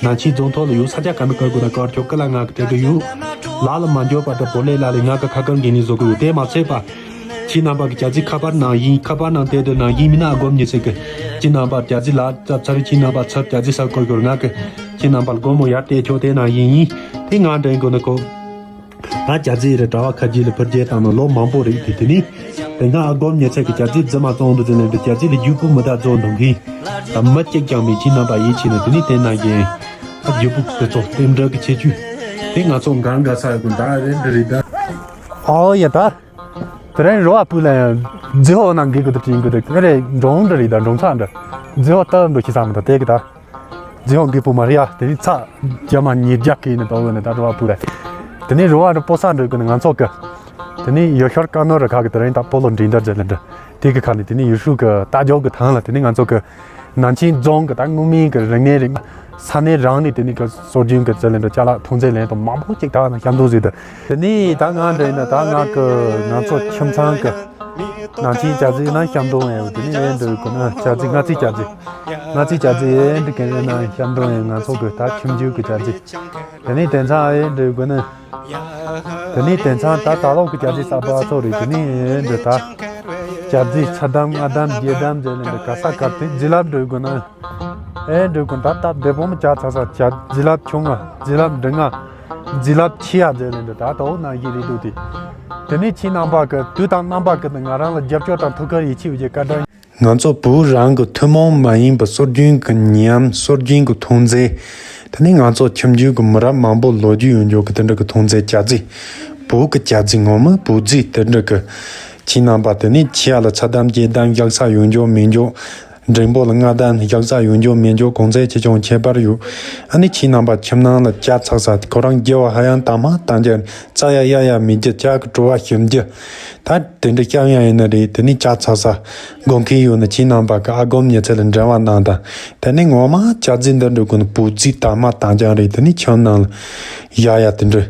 ནང་ཆེན་རྫོང་ཐོག་ལ་ཡོད་ས་ཆ་ག་ནས་བཀར་དགོས་ན་བཀར་ཆོག་ཀི་ལ་ང་གི་སྤྲད་གི་ཡོད། ལ་ལ་མ་འཇོག་པ་དང་བོ་ལེ་ལ་ལས་ང་གི་ཁ་ཁར་འགན་ནི་བཟོ་གི་ཡོད། དེ་མ་ཚད་པ། ཁྱེད་རྣམ་པ་གི་རྒྱ་རྩིས་ཁ་པར་ནང་ཡིན། ཁ་པར་ནང་བལྟས་དུས་ནང་ཡིན་མིན་ན་ཨ་སྒོམ་ཉི་ཚེ་གི། ཁྱེད་རྣམ་པ་རྒྱ་རྩིས་ལ་ཚབ་ཚར་ཁྱེད་རྣམ་པ་ཚབ་རྒྱ་རྩིས་ས་བཀོད་དགོས་ང་གི། ཁྱེད་རྣམ་པ་ལ་སྒོར་མོ་ཡར་སྤྲད་ཆོག་དེ་ནང་ཡིན་ཡིན། དེ་ང་འདྲེན་དགོས་ན་ཁོ། ད་རྒྱ་རྩིས་རེ་གྲྭ་བ་ཁ་རྗེ་ལ་ཕུར་རྒྱལ་བཏང་ན་ལོ་མང་པོ་རེད་དེ། དེ་ནི་དེ་སྔ་ཨ་སྒོར་ཉི་ཚེ་གི་རྒྱ་རྩིས་རྫི་མ་བཙོང་འདུག་ཟེར་ནས་འདི་རྒྱ་རྩིས་ལ་རྒྱུ་སྤུ་མི་ད་བཙོང་འདུག་གི། ད་མི་གཅིག་ཀྱང་མེད། ཁྱེད་རྣམ་པ་ཡིད་ཆེས་ན་དེ་ནི་དེ་ན་གི་ཨ་རྒྱུ་སྤུ་དེ་ཚོ་རྟེན་འབྲེལ་གི་ཁྱད་ཆོས་དེ་ང་ཚོ་འགན་འགའ་ས་ཡོད་གི་ད་རེད་འདི་རེད་ད། ཨོ་ཡ་ད། དེ་རིང་རོ་བ་སྤུ་ལ་ཡང་རྫི་ཧོ་ནང་གི་གི་དུ་དྲིན་གི་དུ་དེ་རེད་འབྲོང་འདི་རེད་ད་འབྲོང་ཚ་འདི་རྫི་ཧོ་ལྟ་འདུག་ཁྱི་ས་མི་ད་དེ་གི་ད། རྫི་ཧོ་གི་སྤུ་མ་རེད་ཡ། དེ་ནི་ཚ་རྒྱ་མ་ཉིས་བརྒྱ་གི་ནི་ཏོ་ནི་ད་རོ་བ་སྤུ་རེད། དེ་ནི་རོ་བ་རི་སྤོ་ས་འདྲ་གི་ནི་ང་ཚོ་གི། དེ་ནི་ཡུལ་ཤོར་ཀ་ནོར་རི་ཁ་གི་དེ་རིང་ད་སྤོ་ལོ་འདྲེན་འདྲ་རྒྱ་ལ་འདྲ། དེ་གི་ཁ་ནི་དེ་ནི་ཡུལ་ཤུལ་གི་རྟ་རྒྱོག་གི་ཐང་ལ་དེ་ནི་ང་ཚོ་གི། ནང་ཆེན་རྫོང་གི་ད་སྔོན་མའི་གི་རིག་གནས་རིག་ས་གནས་རང་ནས་དེ་ནི་གི་སྲོལ་རྒྱུན་གི་རྩི་ལེན་དང་ཅ་ལག་མཐོང་རྩིས་ལེན་དང་མང་པོ་ཅིག་ད་ན་ཤམ་དུ་ཟིག་དུ། དེ་ནི་ད་ང་འདྲ་ཡིན་ན་ད་ང་གི་ང་ཚོ་ཁྱིམ་ཚང་གི་ནང་ཆེན་ཅ་རྩི་ན་ཤམ་དུ་ཡང་དེ་ནི་ཨེ་འདྲ་གི་ན་ཅ་རྩི་ང་ཚི་ཅ་རྩི་ང་ཚི་ཅ་རྩི་ཨེ་འདྲ་གི་ན་ཤམ་དུ་ཡང་ང་ཚོ་གི་ད་ཁྱིམ་རྒྱུད་གི་ཅ་རྩི། དེ་ནི་དེང་སང་ཨེ་འདྲ་གི་ན། དེ་ནས་དེང་སང་ད་ད་ལོག་གི་རྒྱ་རྩིས་གསར་པ་ཚོ་རེད། དེ་ནས་འདི་ད་རྒྱ་རྩིས་ཚ་དམ་མངར་དམ་རྒྱས་དམ་ཟེར་ནས་འདི་ག་ས་ག་དེ་རྫི་ལབ་འགྲོ་དགོས་ན། ཨེ་འགྲོ་དགོས་ད་ལྟ་བདེ་པོ་མི་བྱ་ཚ་ས་བྱ་རྫི་ལབ་ཆུང་ང་རྫི་ལབ་འབྲིང་ང་རྫི་ལབ་ཆེ་ཡ་ཟེར་ནས་འདི་ད་ད་འོ་ན་ཡི་རེད་འདུག་དེ། དེ་ནས་ཁྱེད་རྣམ་པ་གི་དུས་དང་རྣམ་པ་གི་ནི་ང་རང་ལ་རྒྱབ་སྐྱོར་དང་ཐུགས་ཁུར་ཡིད་ཆེས་བྱེད་བཀའ་དྲིན། ང་ཚོ་བོད་རང་གི་ཐུན་མོང་མ་ཡིན་པའི་སྲོལ་རྒྱུན་གྱི་ཉམས་སྲོལ་རྒྱུན་གྱི་མཐོང་རྩིས། དེ་ནས་ང་ཚོ་ཁྱིམ་རྒྱུད་ཀྱི་མི་རབས་མང་པོ་ལོ་རྒྱུས་ཡོད་འཇོག་གི་དེ་འདྲ་གི་མཐོང་རྩིས་རྒྱ་རྩིས། བོད་ཀྱི་རྒྱ་རྩིས་ངོ་མ་བོད་རྩིས་དེ་འདྲ་གི། ཁྱེད་རྣམ་པ་དེ་ནས་ཁྱེད་ལ་ཚ་དམ་སྐྱེ་དམ་རྒྱག་ས་ཡོད་འཇོག་མེད་འཇོག་འགྲེང་བུ་ལ་རྔ་ལྡན། བཞག་ས་ཡོད་འཇོག་མེད་འཇོག་གང་ཚད་ཆེ་ཆུང་ཁྱད་པར་ཡོད། ཨ་ནི་ཁྱིམ་ནང་པ་ཁྱིམ་ནང་ལ་ཇ་ཚགས་ས་ཁོ་རང་རྒྱུ་བ་ཧ་ཡང་དྭངས་མ་དྭངས་རྒྱུ། རྩྭ་ཡ་ཡ་ཡ་མི་རྒྱུ། ཇ་གི་བྲོ་བ་ཞིམ་རྒྱུ། ད་དེ་འདྲ་རྐྱང་ཡང་ཡིན་ན་རེད། དེ་ནི་ཇ་ཚགས་ས་དགོས་མཁན་ཡོད་ན་ཁྱིམ་ནང་པ་གི་ཨ་སྒོམ་ཉི་ཚེ་ལ་འབྲེལ་བ་གནང་དང་། དེ་ནི་ངོ་མ་ཇ་རྩི་འདི་འགྲོ་དགོས་ན་བུ་རྩི་དྭངས་མ་དྭངས་རྐྱང་རེད། དེ་ནི་ཁྱིམ་ནང་ལ་ཡ་ཡ་དེ་འདྲ་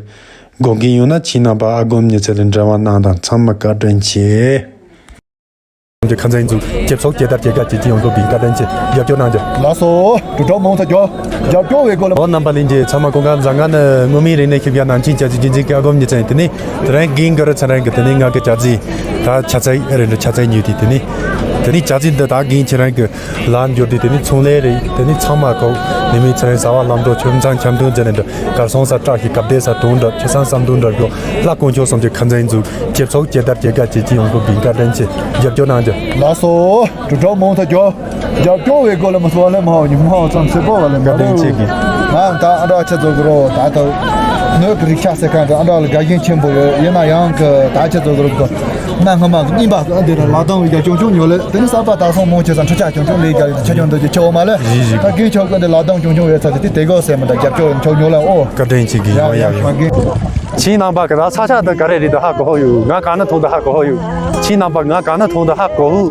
དགོས་མཁན་ཡོད་ན་ཁྱིམ་ནང་པ་ཨ་སྒོམ་ཉི་ཚེ་ལ་འབྲེལ་བ་གནང་དང་། ཚང་མ་བཀའ་དྲིན་ཆེ། ཁྱིམ་གྱི་ཁ་འཛིན་འཛུགས། སྐྱབས་སོགས་སྐྱེ་དར་སྐྱེ་རྒ་སྐྱེ་ཅི་ཡོང་དགོས་པའི་བཀའ་དྲིན་ཆེ། རྒྱབ་སྐྱོར་གནང་རྒྱུ། ལགས་སོ། དྲུག་གྲོགས་མང་ཚོགས་རྒྱབ་སྐྱོར་བའི་སྒོ་ལ། ཨོ་རྣམ་པ་ལྷན་རྒྱས་ཚང་མ་སྐུ་ཁམས་བཟང་། ང་ནི་མངོན་མིན་རིག་གནས་ཤེས་བྱ་ནང་ཆེན་རྒྱལ་སྤྱིའི་རྒྱུན་འཛིན་གྱི་ཨ་སྒོམ་ཉི་ཚེ་ཡིན། དེ་ནས་དེ་རིང་རྒན་གུ་རུ་ཚེ་རིང་གིས་དེ་ནས་ང་གི་ཇ་རྩི་ད་ཆ་ཚད་རེད་འདྲ་ཆ་ཚད་ཉོས་ཏེ། དེ་ནས་དེ་ནས་ཇ་རྩི་འདི་ད་རྒན་ཁྱེད་རང་གི་ལ་འབྱོར་ཏེ། དེ་ནས་ཚོང་ལས་རེད། དེ་ནས་ཚང་མ་ཁོ་ནི་མི་ཚེ་རིང་ཟ་བ་ལམ་འགྲོ་ཆུ་མཚམས་འཁྱམ་དུང་འཛིན་འདྲ། གར་སོང་ས་སྐྲག་ཤི་གབ་བདེ་ས་དུང་འདྲ། ཆུ་སང་བསམ་དུང་འདྲ་གོ། ལྷ་དཀོན་མཆོག་གསུམ་གྱི་ཁ་འཛིན་འཛུགས། སྐྱེ་ཚོགས་སྐྱེ་དར་སྐྱེ་རྒ་སྐྱེ་ཅི་ཡོང་དགོས་པའི་བཀའ་དྲིན་ཆེ། རྒྱབ་སྐྱོར་གནང་རྒྱུ། ལགས་སོ། དྲུག་གྲོགས་མང་ཚོགས་རྒྱབ་རྒྱབ་སྐྱོར་བའི་སྒོ་ལ་མི་སོ་ལེ་མ་ཧོ་ཉི་མ་ཧོ་ཙམ་སེ་པོ་བ་ལེ་མ་བཀའ་དྲིན་ཆེ་གི། ང་ད་ཨ་འདྲ་ཆེ་ཚོ་གི་རོ། ད་ད་ནོས་ཀྱི་རིག་ཆ་སེ་ཁང་གི་ཨ་འདྲ་ལ་དགའ་ཞེན་ཆེན་པོ་ཡོད། ཡིན་ན་ཡང་གི་ད་ཆེ་ཚོ་གི་རོ་གི་ན་སྔ་མ་གི་རྙིང་པ་གི་ཨ་འདི་ར་ལག་སྡང་བའི་རྒྱ་ཆུང་ཆུང་ཉོ་ལེ། དེ་ནི་གསར་པ་ད་སོང་མོ་ཆེ་ས་འཕྲུལ་ཆ་ཆུང་ཆུང་ལས་རྒྱ་ཆ་ཆུང་འདི་ཆེ་ཆེ་བ་མ་ལེ། ད་རྒན་ཆོག་གི་འདི་ལག་སྡང་ཆུང་ཆུང་ཡོད་ཚ་དེ་དེ་གོ་སེ་མི་ད་རྒྱབ་སྐྱོར་ཆོག་ཉོ་ལེ། ཨོ། བཀའ་དྲིན་ཆེ་གི། ཡ་ཡ་ཡ་ཡ། ཁྱིམ་ནང་པ་གི་ད་ས་ཆ་འདི་ག་རེ་རེད་འདི་ཧ་གོ་ཧོ་ཡོད། ང་ག་ན་ཐོང་འདི་ཧ་གོ་ཧོ་ཡོད། ཁྱིམ་ནང་པ་ང་ག་ན་ཐོང་འདི་ཧ་གོ་ཧུ་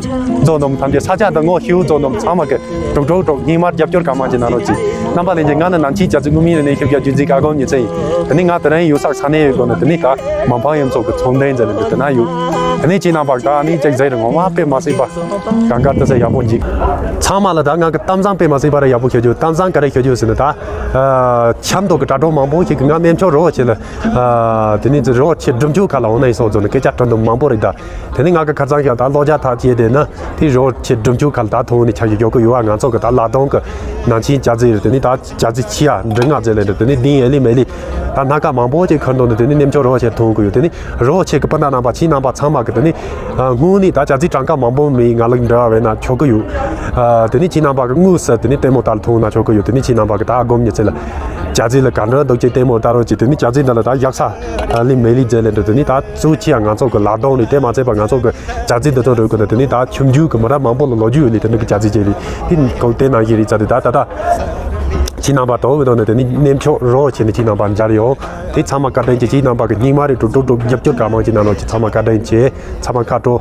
ཛོ་ནོམ་ཐམས་ཅད་ས་ཆ་འདི་ངོ་ཤེས་ཧུ་ཛོ་ནོམ་ཚང་མ་གི་དྲུག་དྲུག་དྲུག་སྙིང་མར་རྒྱབ་སྐྱོར་གང་མང་ཅིག་གནང་རོགས་གྱིས། རྣམ་པ་ལྷན་རྒྱས་ང་ནི་ནང་ཆེན་རྒྱལ་སྤྱིའི་མངོན་མིན་རིག་གནས་ཤེས་བྱ་རྒྱུན་འཛིན་གྱི་ཨ་སྒོམ་ཉི་ཚེ་ཡིན། དེ་ནི་ང་དེ་རིང་ཡོད་སར་ས་གནས་ཡོད་དགོས་ན་དེ་ནི་ད་མ་ཕམ་ཡུམ་ཚོགས་ཀྱི་ཚོང་དོན་མཛད་ལེ་འདུག་དེ་ན་ཡོད། དེ་ནི་ཁྱིམ་ནང་པ་ག་ནི་ཅིག་ཟེར་ངོ་མ་དཔེ་མ་སྲིད་པ་གང་ག་དེ་ཚེ་ཡག་པོ་འཇིག་ཚང་མ་ལ་ད་ང་གི་གཏམ་བཟང་དཔེ་མ་སྲིད་པ་རེ་ཡག་པོ་ཤོད་རྒྱུ། གཏམ་བཟང་ག་རེ་ཤོད་རྒྱུ་ཟེར་ན་ད། ཨ་ཁྱམས་ཐོག་གི་དྲ་གྲོགས་མང་པོ་ཞིག་གིས་ང་གནས་མཆོག་རི་བོ་ཆེ་ལ། ཨ་དེ་ནས་རི་བོ་ཆེ་སྒྲུབ་མཆོད་ཁ་ལ་འོང་ན་ཡིན་སོགས་ཚོ་ནི་སྐད་ཆ་དྲི་འདུག་མང་པོ་རེད་ད། དེ་ནས་ང་གི་ཁ་སང་ཞག་ད་ལོ་བརྒྱ་ཐག་བཅད་དེ་ན་དེ་རི་བོ་ཆེ་སྒྲུབ་མཆོད་ཁ་ལ་ད་ཐོང་ནས་ཆ་ཞིག་ཡོད་གི་ཡོད། ང་ཚོ་གི་ད་ལ་དོང་གི་ནང་ཆེན་ཅ་ཛི་རེད། དེ་ནས་ད་ཅ་ཛི་ཆི་ཡ་འབྲི་ང་ཟེར་ལེ་འདུག་དེ་ནས་དིང་ཨེ་ལི་མེ་ལི་ད་སྣ་ཁ་མང་པོ་ཅིག་ཁར་འདུག་ནས་དེ་ནས་གནས་མཆོག་རི་བོ་ཆེ་ཐོང་གི་ཡོད། དེ་ནས་རི་བོ་ཆེ་གི་སྤུན་ཟླ་རྣམ་པ་ཁྱིམ་ནང་པ་ཚང་མ་གི་དེ་ནས། ཨ་དངོས་གནས་ད་ཅ་ཛི་གྲངས་ཀ་མང་པོ་མེད། ང་ལ་འབྲེལ་བ་བས་ན་ཆོག་གི་ཡོད། ཨ་དེ་ནས་ཁྱིམ་ནང་པ་གི་དངོས་སུ་དེ་ནས་ལྟད་མོ་ལྟ་ལ་ཐོང་ན་ཆོག་གི་ཡོད། དེ་ནས་ཁྱིམ་ནང་པ་གི་ད་སྒོམ་ཉི་ཚེ་ལ་ཅ་ཛི་ལ་ག་འདྲ་འདུག་ཅེས་ལྟད་མོ་ལྟ་རོགས་ཅེས། དེ་ནས་ཅ་ཛི་འདི་ལ་ད་ཡག་ས་ཨ་ལི་མེ་ལི་ཛེ་ལེ་འདྲ། དེ་ནས་ད་གཙོ་ཆེ་ཡ་ང་ཚོ་གི་ལག་སྡོང་རེད། དེ་མ་ཚད་པ་ང་ཚོ་གི་ཅ་ཛི་འདི་ཚོ་རེད་གི་ན། དེ་ནས་ད་ཁྱིམ་རྒྱུད་གི་མི་རབས་མང་པོ་ལ་ལོ་རྒྱུས་ཡོད་ལེ། དེ་འདྲ་གི་ཅ་ཛི་ཅེ་ལེ་དེ་གོ་དེ་ནང་བཞིན་རེད་ཚ་དེ་ད་ད་ད། ཁྱིམ་ནང་པ་དོ་མི་དོ་ནས་དེ་ནི་གནས་མཆོག་རི་བོ་ཆེ་ནས་ཁྱིམ་ནང་པ་མཇལ་ཡོང་། དེ་ཚང་མ་བཀའ་དྲིན་ཆེ། ཁྱིམ་ནང་པ་གི་སྙིང་མ་རེ་དྲུག་དྲུག་དྲུག་རྒྱབ་སྐྱོར་གང་མང་ཅིག་གནང་ནོ་ཅིག་ཚང་མ་བཀའ་དྲིན་ཆེ། ཚང་མ་ཁ་དྲོ།